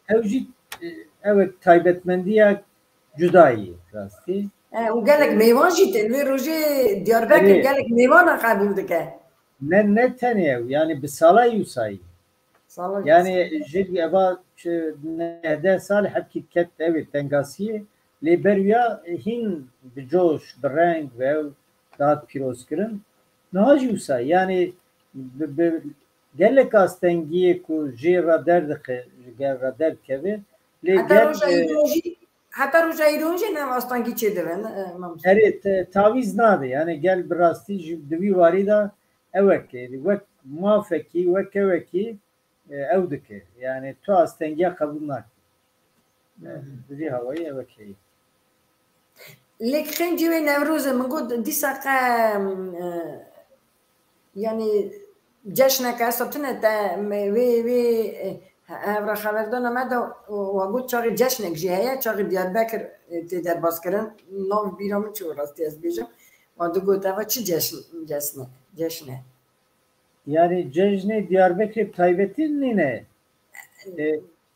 Ew jî, e, ew taybetmendiya cuda yî rastî. E, û gelek mêvan jî tê. Li vê rojê Diyarbekir Erê. gelek mêvana qebûl dike. Ne, ne tenê ew, yani bi sala yûsayî. Sala Yani yûsayî. ji eva çi nehdeh sal hepkî ket ew ê tengasiyê, lê berwiya hîn bi coş, bi reng ve ew dihat pîrozkirin. Niha jî wisa, yani bi, bi gelek astengiyê ku jê re derdixe, ji gel re derdikeve, lê Heta gel, roja e, îro jî, heta roja îro jî ne astengî çêdibe, ne, e, mamoste? Erê, te, tavîz nade. Yani gel bi rastî jî di vî warî de ewek e. Wek mafekî, wek ewekî, e, ew dike. Yani tu astengiya qebûl nake. E, Hı hı. Di vî hawayî ewek heye. Lê qencî wê Newrozê min got, dîsa qe, e, yani ceşneke esta tune te me, wê, wê, e, hevra xeberdana me de wa got çaxê ceşnek jî heye, çaxê Diyarbekir, e, tê derbas kirin. Nav bîra min çû rastî ez bêjim. Wa digot eva çi ceşn, ceşne, ceşne? Yani cejnê Diyarbekirê bi taybetî nîne. E,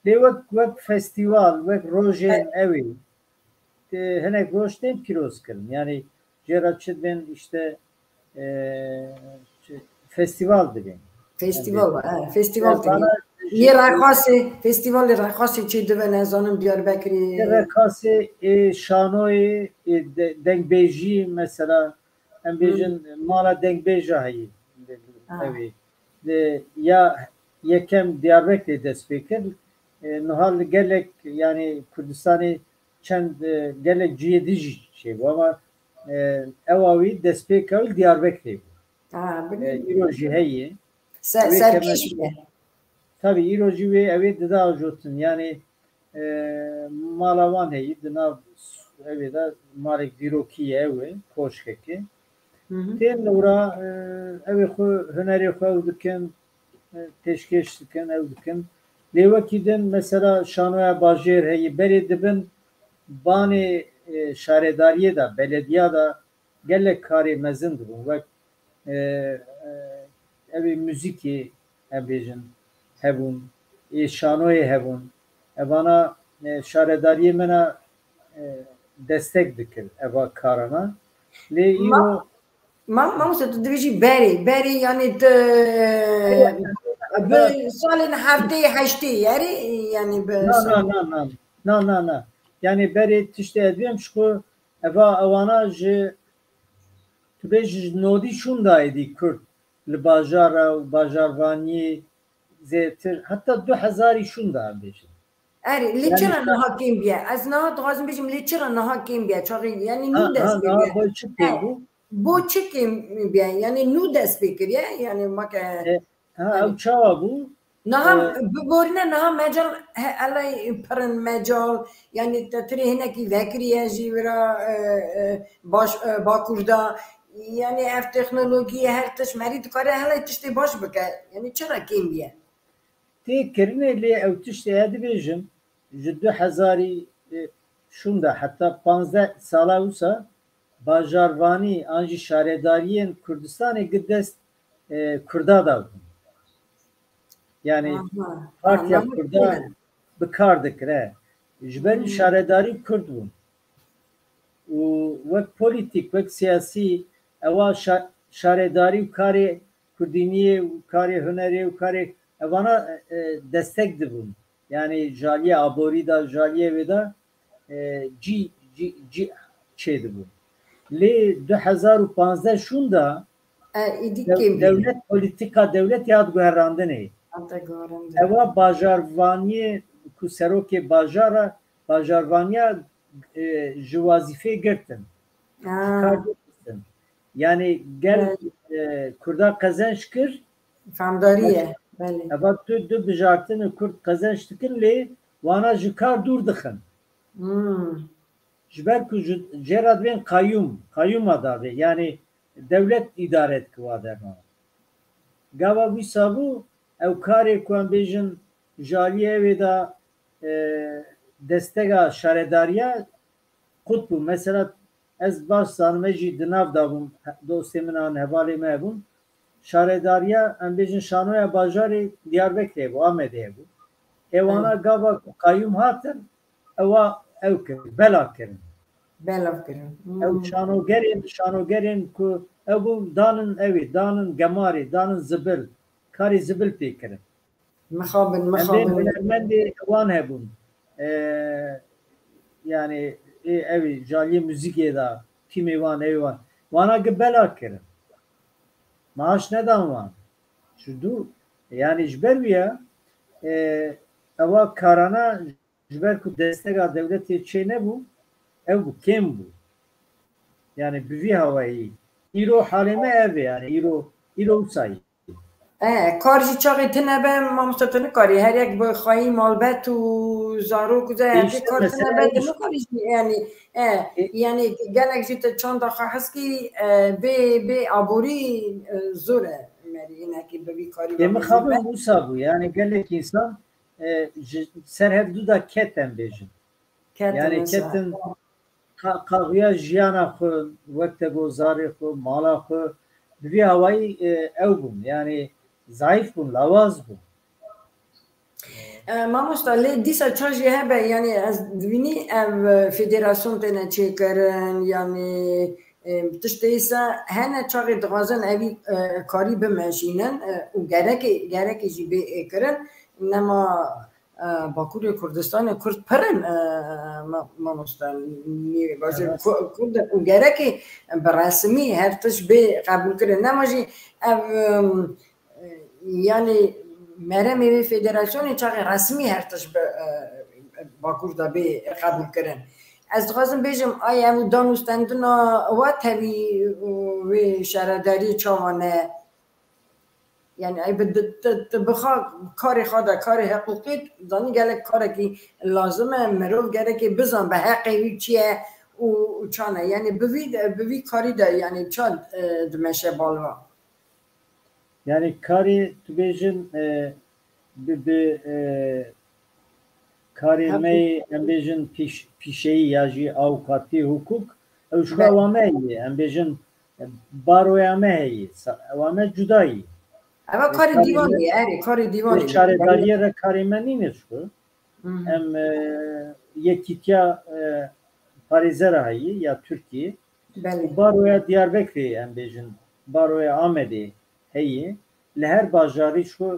lê wek, wek festîval, wek rojên Evet. ewî, e, hinek roj tên pîroz kirin. Yani jê re çi dibên işte, e, çi, festîval dibên. Festîval, Yani, ha, festîval yani dibên. bana Yê Reqasê, festîvalê Reqasê çê dibe, ne zanim Diyarbekirê. Yê Reqasê, e, şanoyê, e, de, dengbêjî mesela, em Hı. bêjin mala dengbêja heyî. Ha. Ew ê. De, ya yekem Diyarbekirê dest pê kir. E, niha li gelek, yani Kurdistanê çend, e, gelek cihê din jî çêbû ama, e, ewa wî destpêka wî li Diyarbekirê bû. Ha, E, bilmiyorum. îro jî heye. Se, Wê serkêş kemer- be. Tabii îro jî wê ew ê dida ajotin. Yani, e, mala wan heyî, di nav ev ê de malek dîrokî ye ew ê, koşkekê. Hı hı. Tên li wira, e, ew ê xwe, hunerê xwe ew dikin, e, pêşkêş dikin, ew dikin. Lê wekî din, mesela şanoya bajêr heyî, berê dibin banê, e, şaredariyê de, belediya de gelek karê mezin dibûn. Wek, e, e, ev ê muzîkê, em bêjin, hebûn, ê şanoyê hebûn. Evana, e, şaredariyê me na, e, destek dikir eva karana. Lê Ma-, îro ma-, mamoste, tu dibêjî berê, berê, yani tu, Evet, bi evet. salên heftê, heştê, yani, yani bi Na, sal- na, na, na. Na, na, na. Yani berê tiştê ez dibêm, ji xwe eva ewana ji, tu bêjî ji nodî şûnda êdî Kurd li bajara û bajarvaniyê zêtir, heta du hezarî şûnda em bêjin. Erê, lê Yani çira niha kêm biye? Ez niha dixwazim bêjim, lê çira niha kêm biye? Çaxê, yani nû Ha, dest ha, pê niha kiriye. bo çi kêm He, bû? bo çi kêm biye? Yani nû dest pê kiriye? Yani ma ke, Ha, yani ew çawa bû? Niha, E, bi borîne niha mecal, he, elay pirin mecal, yani te tirê hinekî vekiriye jî wira, e, e, baş, e, Bakur da. Yani ev teknolojî her tişt merî dikare helay tiştê baş bike. Yani çira kêm biye? Tê kirinê lê ew tiştê ez dibêjim, ji du hezarî, e, şûnda heta panzdeh sala wisa bajarvanî an jî şaredariyên Kurdistanê gi dest, e, Kurda da bûn. Yani Aha. Partiya Aha. Kurda bi kar dikire. Ji ber Hmm. şaredarî Kurd bûn. Û wek polîtîk, wek siyasî, ewa şa-, şaredarî û karê kurdîniyê û karê hunerê û karê evana, e, destek dibûn. Yani ji aliyê aborî de, ji aliyê wê de, e, cî, cî, cî çêdibû. Lê du hezar û panzdeh şûnda E, êdî dew-, kêm bû. dewlet, polîtîka dewletê hat guherandinê. Hate guherandin. Ewa bajarvaniyê ku serokê bajara, bajarvaniya, e, ji wazîfê girtin. Ha. Ji kar girtin. Yani gel, Evet. e, Kurda qezenç kir. Famdarî ye. Belê. Eva tu, du bijartinê Kurd qezenç dikin lê wana ji kar dûr dixin. Hmm. Ji ber ku ji, jê re dibên qayûm, qayûma davê, yani dewlet îdare dike wa dermana. Gava wisa bû, ew karê ku em bêjin ji aliyê wê de, e, destega şaredariya qut bû. Mesela ez baş zanim, ez jî di nav de bûm, dostê min an hevalê me hebûn. Şaredariya, em bêjin şanoya bajarê Diyarbekirê bû, Amedê bû. Ewana Evet. gava ku qayûm hatin, ewa ew kir, bela kirin. Bela kirin. Hmm. Ew şanogerên, şanogerên ku ew bû danin ewê, danin gemarê, danin zibil, karê zibil pê kirin. Mixabin, Em bên mixabin. hunermendê wan hebûn. Ee, yani ê, ew ê jaliyê muzîkê de, tîmê wan, ew wan. Wana gi bela kirin. Maaş nedan wan. Ji dû, yani ji ber wî ye, e, ewa karana ji ber ku destega dewletê çê nebû, ew bû, kêm bû. Yani bi vî hawayî. Îro halê me ev e, yani îro, îro wisa ye. E, kar jî çaxê tune be, mamoste, tu nikarî her yek bi xweyî malbet û zarok û zehefê Pêştir kar tune mesele be, tu eş- nikarî jî, yani, e, E- yani gelek jî tu çanda xwe heskî, e, bê, bê aborî, e, zor e, merî hinekî bi vî karî Ê ve mixabin mezin be. Wisa bû, yani gelek insan, e, ji ser hevdû de ket, em bêjin. Ketin Yani wisa. ketin qa-, qaxuya jiyana xwe, wek te got zarê xwe, mala xwe, bi vî hawayî, e, ew bûn. Yani zayîf bûn, lawaz bûn. E, mamosta, lê dîsa ça jî hebe, yani ez dibînî ev, e, federasyon têne çêkirin, yani, e, tiştê îsa hene çaxê dixwazin evî, e, karî bimeşînin, e, û gerekê, gerekê jî bê, e, kirin. Nema, e, Bakurê Kurdistanê Kurd pir in, e, ma-, mamosta, nî-, bajêr Evet. Ku-, Kurd in û gerekê bi resmî her tişt bê qebûlkirin. Nema jî ev, em, e, yani meremê vê federasyonê çaxê resmî her tişt bi, e, Bakur de bê qebûlkirin. Ez dixwazim bêjim, ay ev dan û stendina we tevî û wê şaredariyê çawa ne? Yani, ey bi, di, di, di, bi xwe, karê xwe de, karê hiqûqî, zanî gelek karekî lazim e, mirov gerekê bizan bi heqê wî çi ye û, û çan e. Yani, bi vî, bi vî karî de, yani, çand, e, dimeşe bal ve? Yani, karê tu bêjin, e, bi, bi, e, karê Hem me yê, em bêjin pîş-, pîşeyî ya jî avukatî, hukuk, ew ji xwe Belê. Ewa me heye, em bêjin, e, baroya me heye, sa-, ewa me cuda yî. Ewa E, karê karê dîwanê me, ye, erê, karê dîwanê ye. Şaredariyê re karê me nîne ji xwe. Hı hı. Em, e, yekîtiya, e, parêzera heye ya Tirkiyê. Belê. Û baroya Diyarbekirê, em bêjin, baroya Amedê heye. Li her bajarî ji xwe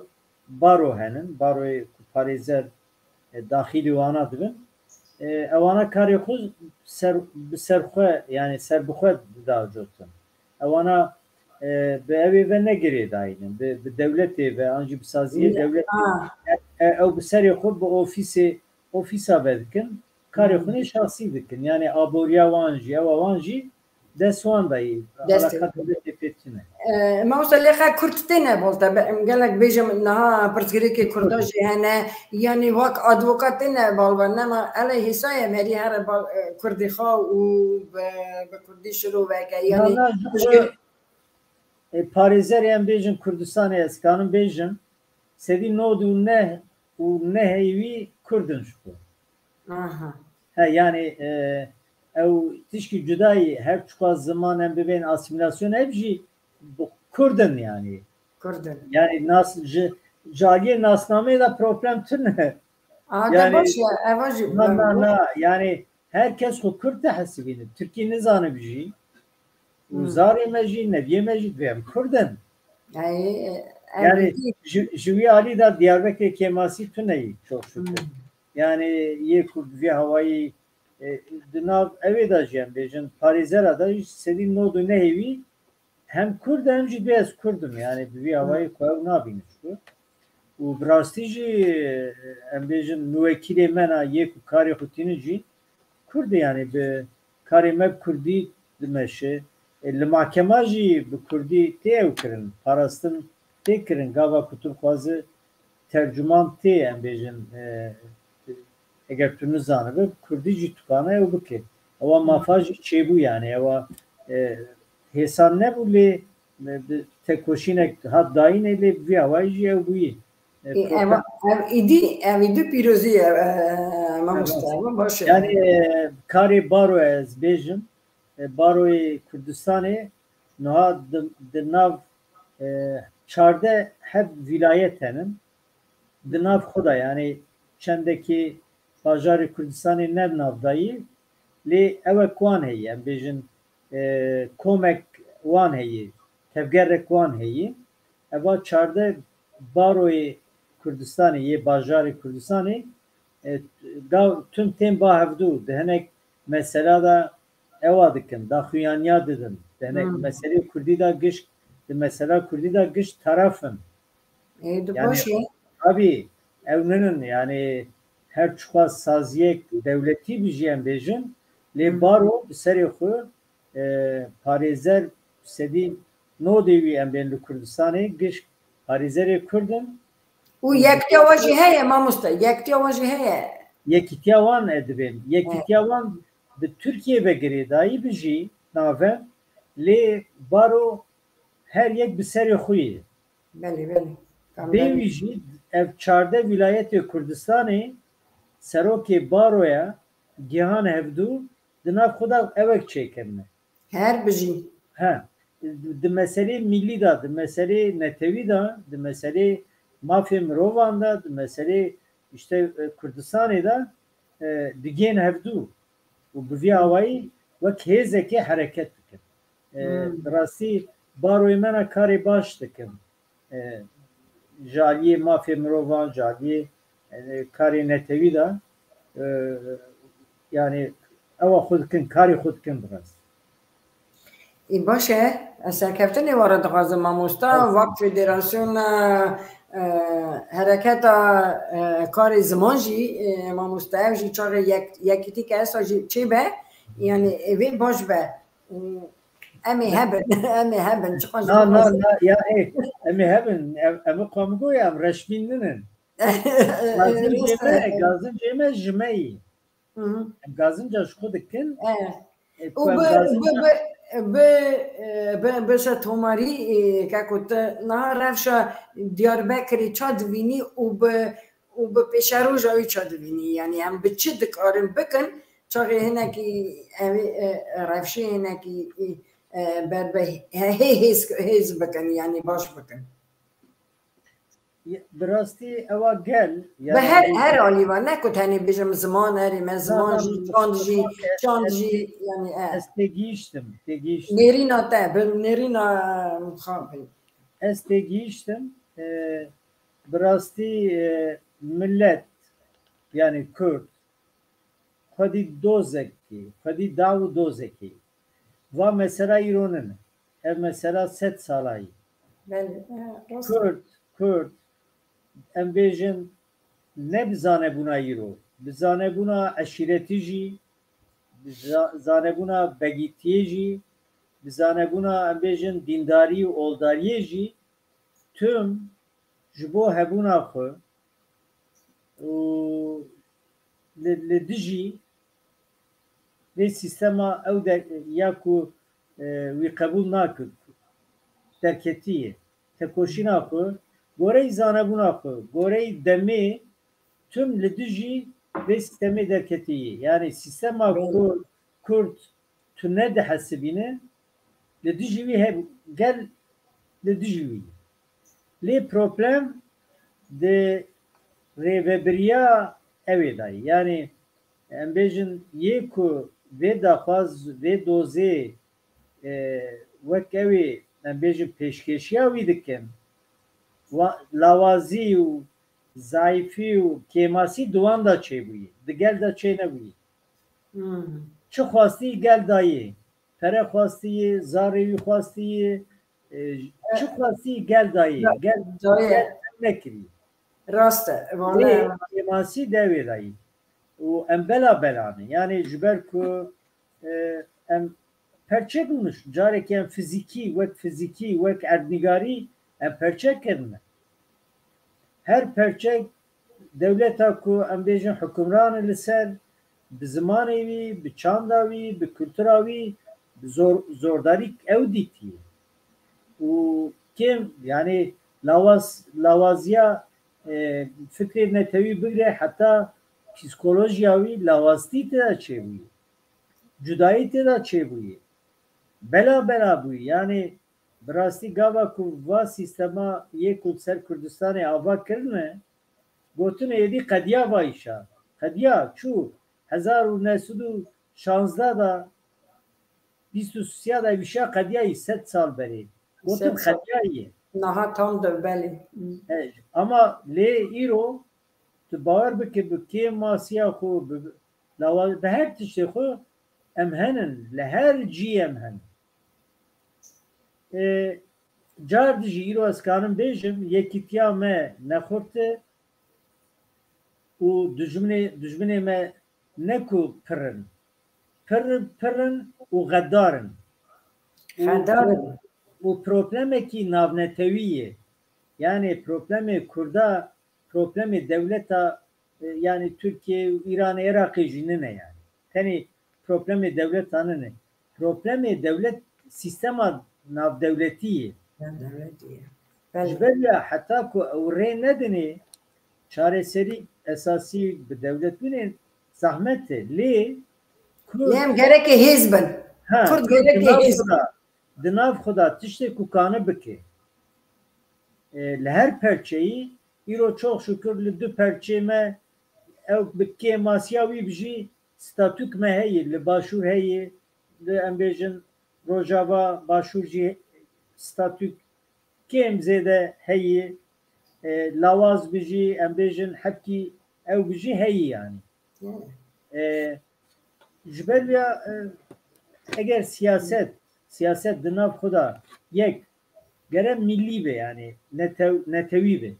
baro henin, baroyê ku parêzer, e, daxilî wana dibin. E, ewana karê xwe ser, bi ser xwe, yani serbixwe dida cotin. Ewana, e, bi ewê ve ne girêdayî ne, bi, bi dewletê ve, an jî bi saziyê Ne, dewletê. Ha. E, e, ew bi serê xwe bi ofîsê, ofîsa ve dikin, karê Hmm. xwe ne şexsî dikin. Yani aboriya wan jî, ewa wan jî dest wan de yî. Destê. Alaka dewletê pê tune. E, mamosta, lê xe Kurd têne bal te, be-, em gelek bêjim, niha pirsgirêkê Kurda Kurd. Jî hene, yani wek advokat têne bal ve, nema ele hêsayê merî here bal, e, Kurdî xwe û bi, bi Kurdî şiroveke, yani Na, na, ji pirsgir- xwe, e, parêzerê em bêjin Kurdistanê, ez kanim bêjim, sedî nod û neh û nehê wî Kurd in ji xwe. Aha. He, yani, e, ew tişkî cudayî, her çiqas ziman em bibên asîmîlasyon, ev jî bi Kurd in yani. Kurd in. Yani nas-, ji, ji aliyê nasnameyê de problem tune. A, de Yani, baş ya, eva jî na, na, na, yani her kes xwe Kurd dihesibîne. Tirkî nizanib jî. Û Hmm. zarê me jî, neviyê me jî divê em Kurd in. Ay, Yani, em ji, ji wî alî de Diyarbekirê kêmasî tune yî, çok şükür. Hmm. Yani, yê ku bi vî hawayî, e, di nav ewê de jî em bêjin, parêzera de jî sedî nod û nehê wî hem Kurd e, hem jî dibê ez Kurd im. Yani, bi vî hawayî ku ew nabînin ji xwe. Û bi rastî jî, e, em bêjin, nûwekîlê me na yê ku karê xwe tînin jî Kurd e, yani bi karê me bi Kurdî dimeşe. E, li makema jî bi Kurdî tê ew kirin, parastin tê kirin. Gava ku tu dixwazi tercuman tê, em bêjin, e, eger tu nizanibe, bi Kurdî jî tu kana ew bike. Ewa mafa jî çêbû, yani ewa, e, hêsan nebû, lê, e, bi tekoşînek hat dayînê, lê bi vî awayî jî ew bûyî. E, ev, ev îdî, ev îdî pîrozî ye, e, mamoste, ev baş e. Yani, e, karê baro ez bêjim, e, baroyê Kurdistanê niha di, di nav, e, çardeh heb vilayet henin. Di nav xwe de, yani çendekî bajarê Kurdistanê ne navdayî, lê ewek wan heye, em bêjin, e, komek wan heye, tevgerek wan heye. Eva çardeh baroyê Kurdistanê, yê bajarê Kurdistanê, e, gav tim tên ba hevdû, di hinek mesela de ewa dikin, daxuyaniya didin. Di hinek Hmm. meselê Kurdî de giş, di mesela Kurdî de giş taraf in. Ê, di Yani, baş e. Tabii, ew ninin, yani, her çiqas saziyek dewletî bijî em bêjin, lê Hmm. baro bi serê xwe, e, parêzer sedî nodê wî em bên li Kurdistanê, giş parêzerê Kurd in. Û yektiya wan jî heye, mamoste, yektiya wan jî heye. Yekîtiya wan e dibên. Yekîtiya wan bi Tirkiye ve girêdayî bijî navend, lê baro her yek bi serê xwe ye. Belê, belê. Bê wî jî ev çardeh wîlayetê Kurdistanê serokê baroya gihan hevdû di nav xwe de ewek çêkirine. Her bijî. He. Di meselê millî de, di meselê netewî de, di meselê mafê mirovan de, di meselê işte, e, Kurdistanê de, e, digên hevdû û bi vî awayî wek hêzekê hereket dikin. E, Hmm. Bi rastî baroyê me ne karê baş dikin. E, ji aliyê mafê mirovan, ji aliyê, e, karê netewî de, e, yani ewa xwe dikin, karê xwe dikin bi rastî. Ê, baş e, ez serkeftinê we re dixwazim, mamosta. Wek federasyona, e, hereketa, e, karê ziman jî, e, mamoste, ev jî çaxê yek-, yekîtî ke esa jî çêbe, yani, e, vê baş be. Û em ê hebin, em ê hebin. Çiqas jî Na, na, na, ya, ê, em ê hebin. Em, em ê xwe min got, em reşbîn ninin. Gazin cê me, gazin cê me ji me yî. Hı hı. Em gazinca ji xwe dikin. E. E, Û ku em bi, gazinca bi, bi, bi, e, bi, bi şe tomarî, e, keko te niha rewşa Diyarbekirê ça divînî û bi, û bi pêşeroja wî ça divînî? Yani em bi çi dikarin bikin, çaxê hinekî ev, e, rewşê hinekî, e, ber bi hê-, hêz, hêz bikin, yani baş bikin. Bi rastî ewa gel, Bi yani her, her alî ve, ne ku tenê bijim ziman herî me, ziman Na, jî, na, çand jî, ziman, ez, çand ez, jî, yani, e. Ez têgihiştim, têgihiştim. Nêrîna te, bi nêrîna, e, mixabin. Ez têgihiştim, e, bi rastî, e, millet, yani Kurd, xwedî dozekî, xwedî daw û dozekî. Va mesela îro nine. Ev mesela sed sala yî. Belê, e, rast e. Kurd, Kurd, em bêjin, ne bi zanebûna îro, bi zanebûna eşîretî jî, bi za-, zanebûna begîtiyê jî, bi zanebûna, em bêjin, dîndarî û oldariyê jî, tim ji bo hebûna xwe û li, li dijî vê sîstema ew de, ya ku, e, wî qebûl nakir, derketiye. Tekoşîna xwe, goreyî zanebûna xwe, goreyî demê tim li dijî vê sîstemê derketiye. Yani sîstema Kurd, Kurd tu nedihesibîne, li dijî wî hev-, gel li dijî wî. Lê problem di rêvebiriya ewê de ye. Yani em bêjin yê ku vê daxwaz, vê dozê, e, wek ewê, em bêjin pêşkêşiya wî dikin, wa-, lawazî û zayîfî û kêmasî di wan de çêbûyî, di gel de çênebûyî. Hmm. Çi xwastî gel dayê, pere xwastiyê, zarê wî xwastiyê, e, çi xwastî gel dayê, gel, gel nekirî. Rast e, vana. Lê kêmasî dewê dayî. Û em bela bela ne. Yani ji ber ku, e, em perçe bûn, carekî em fizîkî, wek fizîkî, wek erdnîgarî em perçe kirine. Her perçek dewleta ku em bêjin hukimran e li ser, bi zimanê wî, bi çanda wî, bi kultura wî, zor-, zordarî ew dîtiye. Û kêm, yani lawaz-, lawaziya e, fikrê netewî bigire heta psîkolojiya wî lawaztî tê de çêbûye. Cudayî tê de çêbûye. Bela bela bûye. Yanî bi rastî gava ku va sîstema yê ku li ser Kurdistanê ava kirine, gotine êdî qediya va îşa. Qediya çû hezar û neh sed û şazdeh de, bîst û sisiya de vîşa qediyayî sed sal berê. Gotin Sed sal. Qediyayî. Niha tam de, belê. He, ama lê îro tu bawer bike bi kêmasiya xwe, bi, lawa-, bi her tiştê xwe em henin, li her cî em henin. E, car dijî îro ez karim bêjim, yekîtiya me nexurt e û dijminê, dijminê me ne ku pir in. Pir, pir in û xedar in. Û Xedar in. Û problemekî navnetewî ye. Yanî problemê Kurda, problemê dewleta, e, yanî Tirkiye û Îranê, Iraqê jî nine yanî. Tenê problemê dewleta nine. Problemê dewlet sîstema navdewletî ye. Navdewletî ye. Belê. Ji ber ya heta ku ew rê nedinê, çareserî esasî bi dewlet bûnê zehmet e. Lê Kurd Lê em gerekê hêz bin. Ha, Kurd Kurd gerekê di nav hêz xwe bin. De, di nav xwe de tiştê ku kane bike. E, li her perçeyî îro çok şükür li du perçê me ew bi kêmasiya wî bijî statûk me heye, li Başûr heye, li em bêjin Rojava, Başûr jî statûk kêm zêde heye, e, lawaz bijî, em bêjin hepkî ew bijî heye yanî. Hmm. E, ji ber ya, e, eger siyaset, siyaset di nav xwe de yek gere millî be, yanî netew-, netewî be.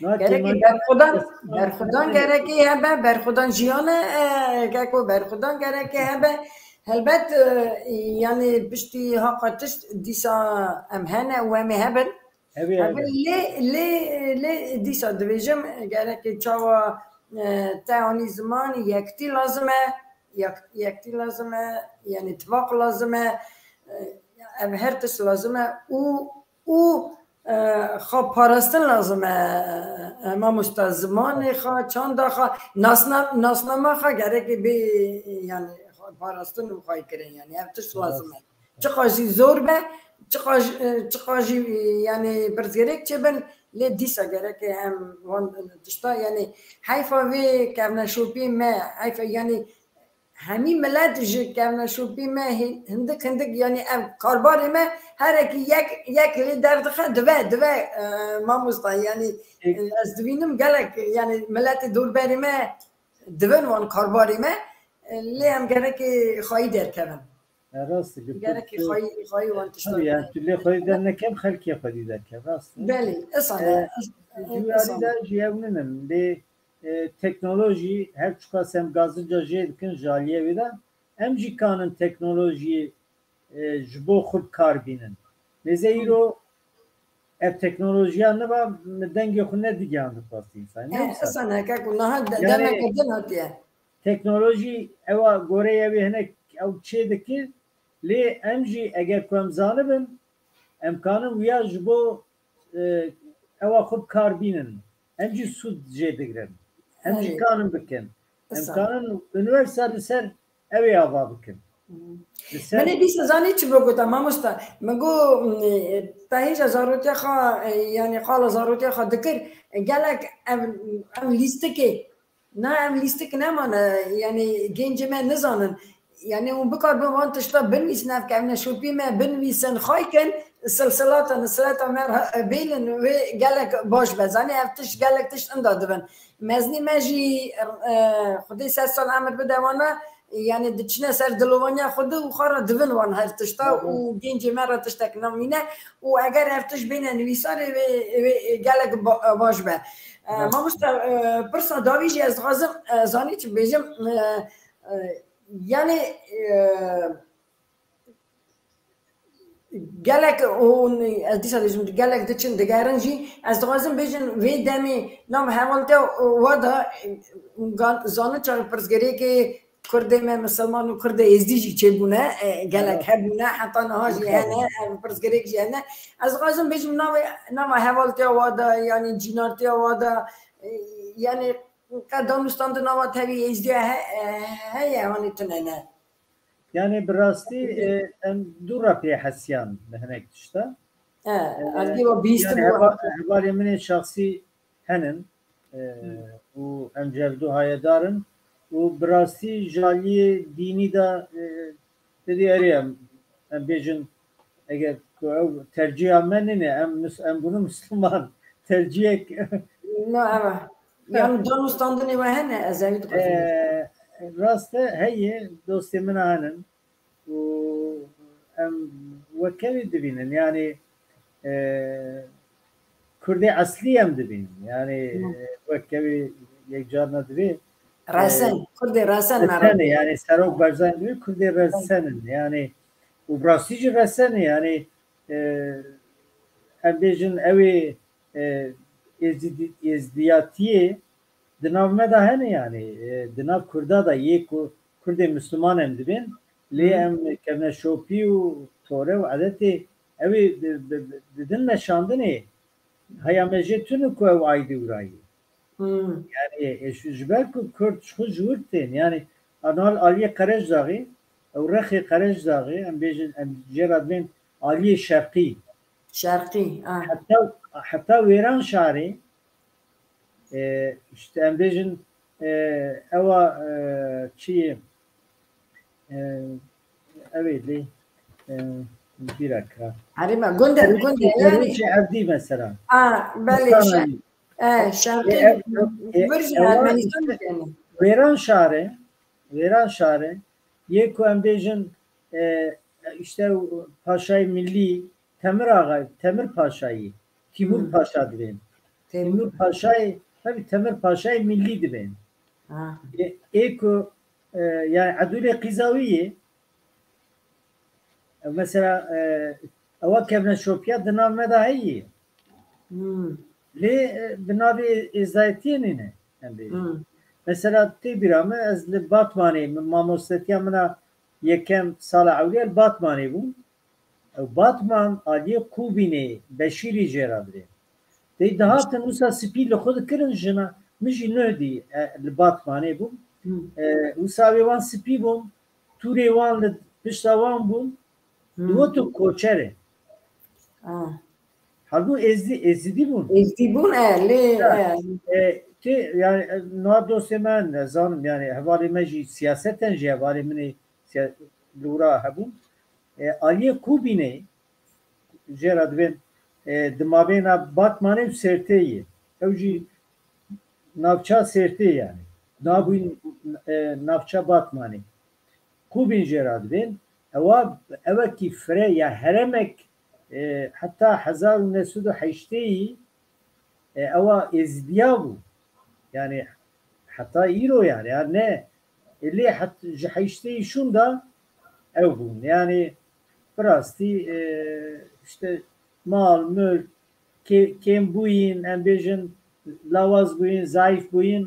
Na Gerekê kêma-, berxwedan, berxwedan gerekê hebe, berxwedan jiyane, e, keko berxwedan gerekê hebe. Helbet, e, yanî piştî haqa tişt dîsa em hene û em ê hebin. Ev ê Ev hebe. Lê, lê, lê dîsa dibêjim, gerekê çawa, e, te anî ziman, yektî lazim e, yek-, yektî lazim e, yanî tifaq lazim e, e, ev her tişt lazim e û, û, e, xwe parastin lazim e, e, mamosta, zimanê xwe, çanda xwe, nasna-, nasnama xwe gerekê bê, yanî xwe parastin û xweykirin, yanî ev tişt lazim e. Çiqa jî zor be, çiqa jî, çiqa jî, yanî pirsgirêk çêbin, lê dîsa gerek e em wan tişta, yanî heyfa vê kevneşopî me, heyfa, yanî hemî milet ji kevneşopî me hi-, hindik hindik, yanî ev karbarê me herekî yek, yek lê derdixe, dive, dive, e, mamosta, yanî, e, ez dibînim gelek, yanî miletê dorberê me divin wan karbarê me, e, lê em gerekê xwayî derkevin. E, rast e, Gerekê tu, xwayî, xwayî wan tiştan. Tabii, yani, tu lê xwedî derneke, xelkê xwedî derke, rast e. Belê, isan E, e, Ji wî alî isan. De jî ew ninin, lê, e, teknolojî her çiqas em gazinca jê dikin ji aliyê wê de, em jî kanin teknolojiyê, e, ji bo xwe bi kar bînin. Mêze îro ev teknolojiya niva min dengê xwe nedigihand xwest însan. E, Ne wisa? Isan heke ku niha de-, Yani, demeke din hatiye. Teknolojî ewa goreyê wê hinek ew çê dikir, lê em jî eger ku em zanibin, em kanin wiya ji bo, e, ewa xwe bi kar bînin. Em jî sûd jê digirin. Em jî Erê. Kanin bikin. Em Isan. Kanin unîversal li ser ew ê ava bikin. Hmm. Li ser Min ê dîsa zanî çi bo gota, mamosta? Min got, mm, e, te hêja zarotiya xwe, e, yanî qala zarotiya xwe dikir, e, gelek ev, ev lîstikê Na, em lîstik nemane, yanî gencê me nizanin. Yanî hûn bikaribin van tişta binivîsin, ev kevneşopî me binivîsin, xaykin, silsilata, nisreta me re-, bêlin wê gelek baş be. Zanî ev tişt, gelek tişt inda dibin. Meznî me jî, e, Xwedê sed sal emir bide wana, yanî diçine ser dilovaniya xwe de û xwe re divin wan her tişta Hı hı. Û gencê me re tiştek namîne û eger ev tişt bêne nivîsarê wê, wê gelek ba-, baş be. E, Rast. Mamosta, e, pirsa dawî jî ez dixwazim, e, zanî çi bêjim, e, e, yanî, e, gelek hûn, ez dîsa dibêjim, gelek diçin digerin jî, ez dixwazim bêjin vê demê nav hevaltiya we de, e, gan-, zanin çaxê pirsgirêkê Kurdê me misilman û Kurdê Êzdî jî çêbûne, e, gelek hebûne, heta niha jî hene, ev pirsgirêk jî hene. Ez dixwazim bêjim navê, nava hevaltiya wa de, yanî cînartiya wa de, e, yanî qe danûstandina wa tevî Êzdiya he-, e, heye, hanî tune ne? Yani bi rastî, e, em dû re pê hesiyan bi hinek tişta. E, E, ez dî wa bihîstim yani wa heva-, hevalê min ê şexsî henin, e, Hmm. û em ji hev dû hayedar in û bi rastî ji aliyê dînî de, e, te dî erê em, em bêjin, eger ku ew tercîha me nîne, em mis-, em bûne Misliman. Tercîhek Na, eve. Yan danûstandinê we hene, ez evî dixwazim. E, rast e, heye, dostê min a henin û em wekevî dibînin. Yani, e, Kurdê eslî em dibînin. Yani, Hı. e, wekevî yek carna divê, e, Resen, Kurdê Resen me Resen e, re. Yani Serok Barzanî divê Kurdê Resen in. Yani, û bi rastî jî Resen e. Yani, e, em bêjin ew ê, e, Êzidî-, Êzidiyatiyê di nav me de hene yani, e, di nav Kurda de yê ku Kurdê Misliman em dibên, lê Hı. em kevneşopî û tore û edetê ew ê di, di, di, didin meşandinê. Heya me jê tune ku ew aîdî wira yê. Hı. Yani, e, ji, ji ber ku Kurd ji xwe ji wir tên, yani, anal aliyê Qerejdaxê, ew rexê Qerejdaxê, em bêjin, em jê re dibên aliyê şerqî. Şerqî, a. Heta, heta Wêranşarê, e, işte em bêjin, e, ewa, e, çi ye? E, ew ê lê, e, bîra kira. Herê me, gund e, gund e, yani. Rêçê Evdî mesela. A, belê, Sana şer-, yî. e, şerqî, E, e, vir jî e, Ermenistan ewa dikene. Wêranşarê, Wêranşarê, yê ku em bêjin, e, işte Paşayê Millî, Temir Axa, Temir Paşayî, Tîmûr Hmm. Paşa dibên. Tîmûr. Tîmûr Paşayê, tabii Temir Paşayê Millî dibên. Ha. Ê, ê ku, e, yani Edûlê Qîzawî yê, e, mesela, e, ewa kevneşopiya di nav me de heyî. Hmm. Lê, e, bi navê êzdayetiyê nîne, em bêjin. Hmm. Mesela tê bîra me, ez li Batmanê, min mamostetiya min a yekem sala ewliya li Batmanê bû. Ew Batman aliyê Qûbînê, Beşîrî jê re dirê. Tey dihatin wisa spî li xwe dikirin jina. Min jî nuh dî, e, li Batmanê bûm. Hı. E, wisa wê wan spî bûn. Tûrê wan li pişta wan bûn. Hı. Digotin koçer e. Ah. Halbû Êzdî, Êzidî bûn. Êzidî bûn, e, lê, Ha, e. e, tê, yani, e, niha dostê me ne, zanim, yani, hevalê me jî siyaseten jî hevalê min ê siya-, li wira hebûn. E, aliyê Qûbînê, jê re dibên, e, di mabêna Batmanê û Sêrtê ye. Ew jî navça Sêrtê yani. Nabûyîn, e, navça Batmanê. Qûbîn jê re dibên. Ewa, ewekî fire ya heremek, e, heta hezar û neh sed û heştê yî, e, ewa Êzidiya bû. Yani heta îro yani, ya ne, e, lê het-, ji heştê yî şûnda ew bûn. Yani bi rastî, e, işte mal, mülk, kê-, kêmbûyîn, em bêjin lawaz bûyîn, zayîf bûyîn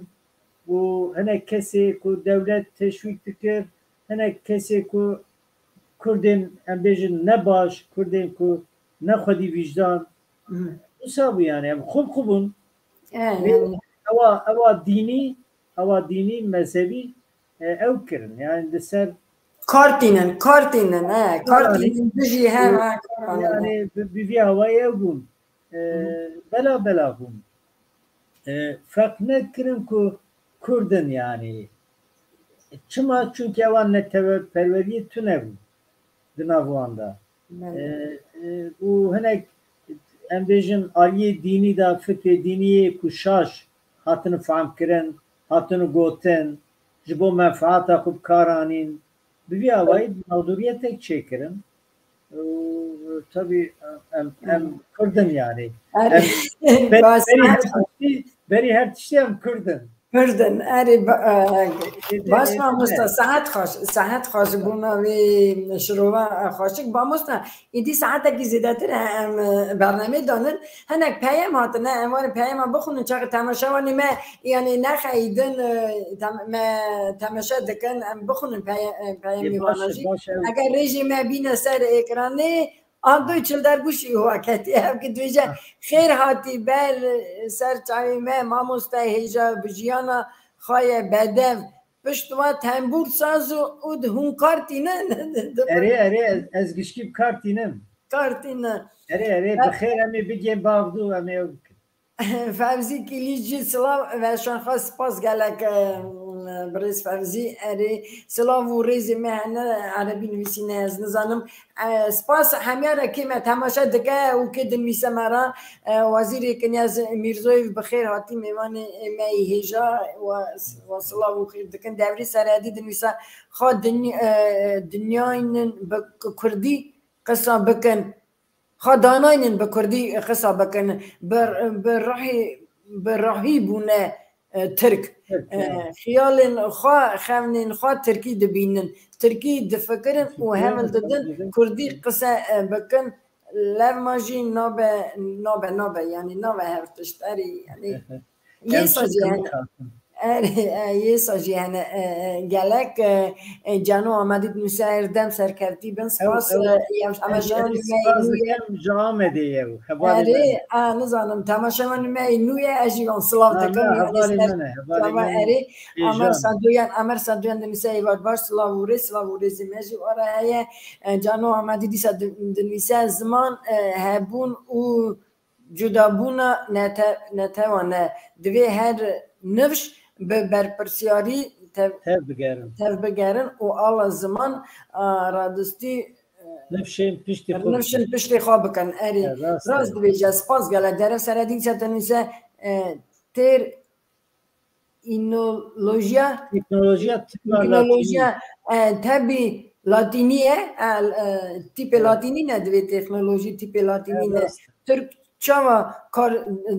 û hinek kesê ku dewlet teşwîk dikir, hinek kesê ku Kurdên, em bêjin, ne baş, Kurdên ku ne xwedî vîjdan, Hı. wisa bû yani, em xwe bi xwe bûn. E, Lê yani. ewa, ewa dînî, ewa dînî, mezhebî, e, ew kirin. Yani li ser Kar tînin, kar tînin, e, kar Kar tînin, dijî hev, Yani, ha, kar tînin. yani bi, bi vî hawayê ew bûn. E, Hı. bela bela bûn. E, ferq nekirin ku Kurd in yani. Çima? Çunkî ewan neteweperweriyê tune bû di nav wan de. Belê. E, e, û hinek em bêjin aliyê dînî de fikrê dînî yê ku şaş hatine fehmkirin, hatine gotin, ji bo menfaata xwe bi kar anîn. Bi vî awayî mexdûriyetek çêkirin. Û, tabî, em, em Hı. Kurd in yani. Her Em, be-, Bas- berî her tiştî, berî her tiştî em Kurd in. Pir din. Erê, ba-, e, baş mamosta, saet xweş, saet xweş bûna wê şirova, e, xweşik. Mamosta, îdî saetekî zêdetir e, em, e, bernamê danin. Hinek peyam hatine, em warin peyama bixwînin, çaxê temaşevanê me, yanî nexeyîdin, e, tem-, me temaşe dikin, em bixwînin peye-, e, peyamê wana jî. Eger rêjê me bîne ser ekranê, Antoy Çilderbûşî wa ketî, ev ki dibêje, "Xêr hatî ber ser çavê me, mamoste hêja bi jiyana xwe ye bedev. Pişt wa tembûr saz û, û di hûn kar tînin?" Erê, erê, ez, ez gişkî bi kar tînim. Kar tînin. Erê, erê, bi xêr em ê bigên bavdû, em ê ew bikin. Fevzî Kilîcî, silav ve şanxwe, spas gelek, e, birêz Fevzî, erê, silav û rêzê me hene, erebî nivîsîne, ez nizanim. E, spas hemî re kê me temaşe dike û kê dinivîse me re, e, Wezîrê Kinyaz Mîrzoyev bi xêr hatî mêvanê me yî hêja, we, we silav û xêr dikin. Devrî Seredî dinivîse, xwe dinya, e, dinyaynin bi kurdî qisa bikin. Xwe danaynin bi kurdî qisa bikin. Bi, bi ruhî, bi ruhî bûne, e, tirk. Tirk, e, evet. Xiyalên xwe, xewnên xwe tirkî dibînin. Tirkî difikirin û hewl didin kurdî qise, e, bikin. Levma jî nabe, nabe, nabe, yanî nabe hev tişt. Erê, yanî. Yêsa jî hene. Erê, e, yêsa jî hene, e, e, gelek, e, e, Cano Amedî dinivîse, her dem serkevtî bin. Spas, e, em, em, em ji Amedê ye. Erê, a, nizanim, temaşevanê me yê nû ye, ez jî wan silav dikim. Hevalê min e, hevalê min e. Erê, Amer Sadoyan, Amer Sadoyan dinivîse, êvar baş, silav û rê, silav û rêzê me jî wara heye. E, Cano Amedî dîsa di-, dinivîse, ziman, e, hebûn û cudabûna nete-, netewan e. Divê her nifş bi berpirsiyarî tev-, tevbigerin. Tevbigerin û ala ziman, a, radistî, e, nifşên piştî xwe nifşên bikin. Piştî xwe bikin. Erê, e, rast e. Rast dibêje. Spas gelek. Derev Seredî dîsa dinivîse, e, têr-, Teknolojiya, teknolojiya, e, tebî latînî ye, e, e, tîpê latînî ne, divê teknolojî tîpê latînî ne. Tirk çawa kar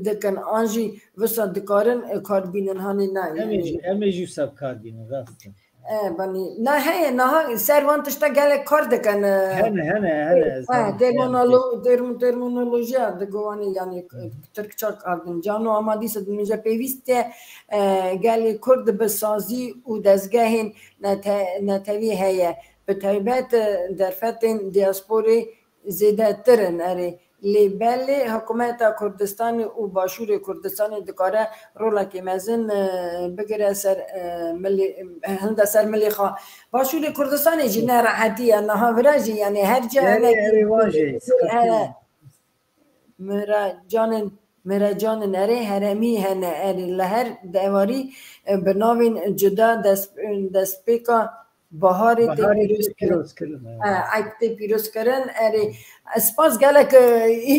dikin, an jî wisa dikarin, e, kar bînin, hanê ne, em ê jî, em ê jî wisa kar bînin, rast e. E, banî, na heye, naha ser van tişta gelek kar dikin, e. Hene, hene, hene, e, termonolo-, term-, termonolojiya digowanî, yanî, e, Tirkça kar din. Cano Amedî dîsa dinivîse, pêwîst e, e, gelê Kurd bi sazî û dezgehên nete-, netewî heye. Bi taybet, e, derfetên diasporê zêdetir in. Erê, lê belê hikûmeta Kurdistanê û Başûrê Kurdistanê dikare rolekê mezin, e, bigire ser, e, milê, e, hilde ser milê xwe. Başûrê Kurdistanê jî ne rehetî ye, niha vira jî, yanî her cihê, erê, erê, wan jî, e, Miracanên, miracanên erê herêmî hene, erê li her dewarî, e, bi navên cuda dest, destpêka Baharê tê pîroz kirin. Ha, erd tê pîroz kirin. Erê, spas gelek, e,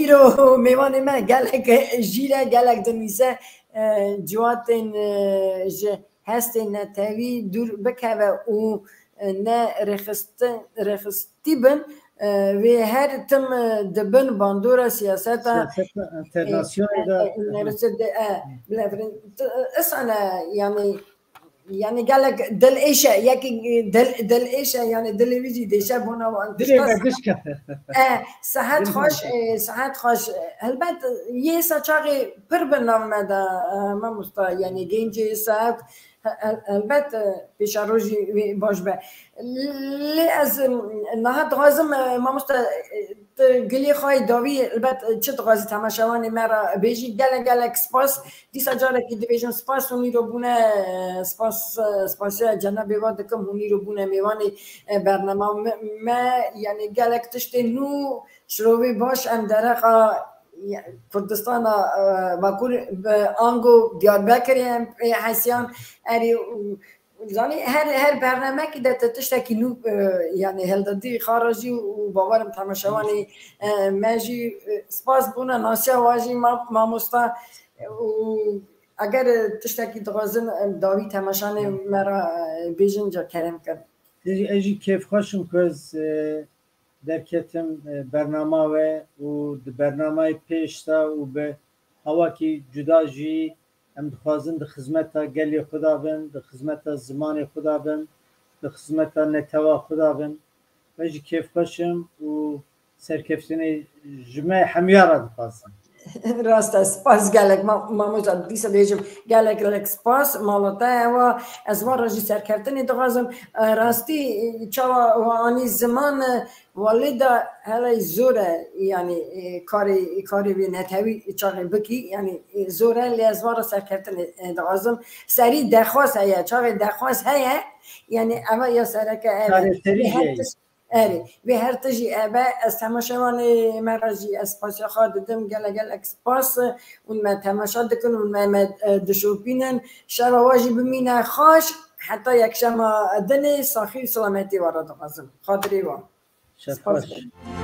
îro mêvanê me gelek, e, jîr e, gelek dinivîse, e, ciwatên, e, ji hestên netewî dûr bikeve û, e, ne rêxistin, rêxistî bin, e, wê her tim, e, di bin bandora siyaseta, siyaseta, e, enternasyonê de, e, e, e, e, îsane, yanî, yanî gelek dil êş e, yekî dil, dil êş e, yanî dilê wî jî dêşe bona wan. Dilê me gişk e. E, sehet xweş, e, sehet xweş. Helbet, yê sa çaxê pir bi nav me de, e, mamosta, yanî gencê sa, he-, he-, helbet, e, pêşerojî wê baş be. Lê ez, e, niha dixwazim, e, mamosta, e, tu gilê xwe yê dawî, helbet, e, çi dixwazî temaşevanê me re bêjî? Gelek, gelek spas. Dîsa carekî dibêjim spas hûn îro bûne, spas, spasiya cenabê we dikim hûn îro bûne mêvanê, e, bernama me, me, yanî gelek tiştê nû, şirovê baş em dereqa, ya, Kurdistana, e, Bakur bi ango Diyarbekirê em pê hesiyan erê û Zanî her, her bernamekî de tu tiştekî nû, e, yanî hildidî xwe re jî û bawerim temaşevanê, e, me jî, e, spas bûne nasiya we jî ma-, mamosta, e, û eger, e, tiştekî dixwazin, e, dawî temaşanê me re, e, bêjin ca kerem kin. Ez jî, ez jî kêfxweş im ku ez, e, derketim, e, bernama we û di bernamayê pêş de û bi hawakî cuda jî Em dixwazin di xizmeta gelê xwe de bin, di xizmeta zimanê xwe de bin, di xizmeta netewa xwe de bin. Ez jî kêfxweş im û serkeftinê ji me hemiya re dixwazim. Rast e, spas gelek. Ma-, Mamosta, dîsa dibêjim, gelek, gelek spas. Mala te ewa, ez van re jî serkeftinê dixwazim. E, rastî, e, çawa we anî ziman, e, welê de hele zor e, yanî, e, karê, karê vê netewî çaxê bikî, yanî, e, zor e, lê ez van re serkeftinê, e, dixwazim. Serî dexwaz heye, çaxê dexwaz heye, yanî eva ya sereke ev e. Çareserî Lê her jî tişt Erê, vê her tijî ev e, ez temaşevanê me re jî ez spasiya xwe didim, gelek gelek spas, hûn me temaşe dikin, hûn me, me, e, dişopînin. Şeva we jî bimîne xweş, heta yekşema dinê, saxî û selametî we re dixwazim. Xatirê we. Şev Spas xweş. Gelek.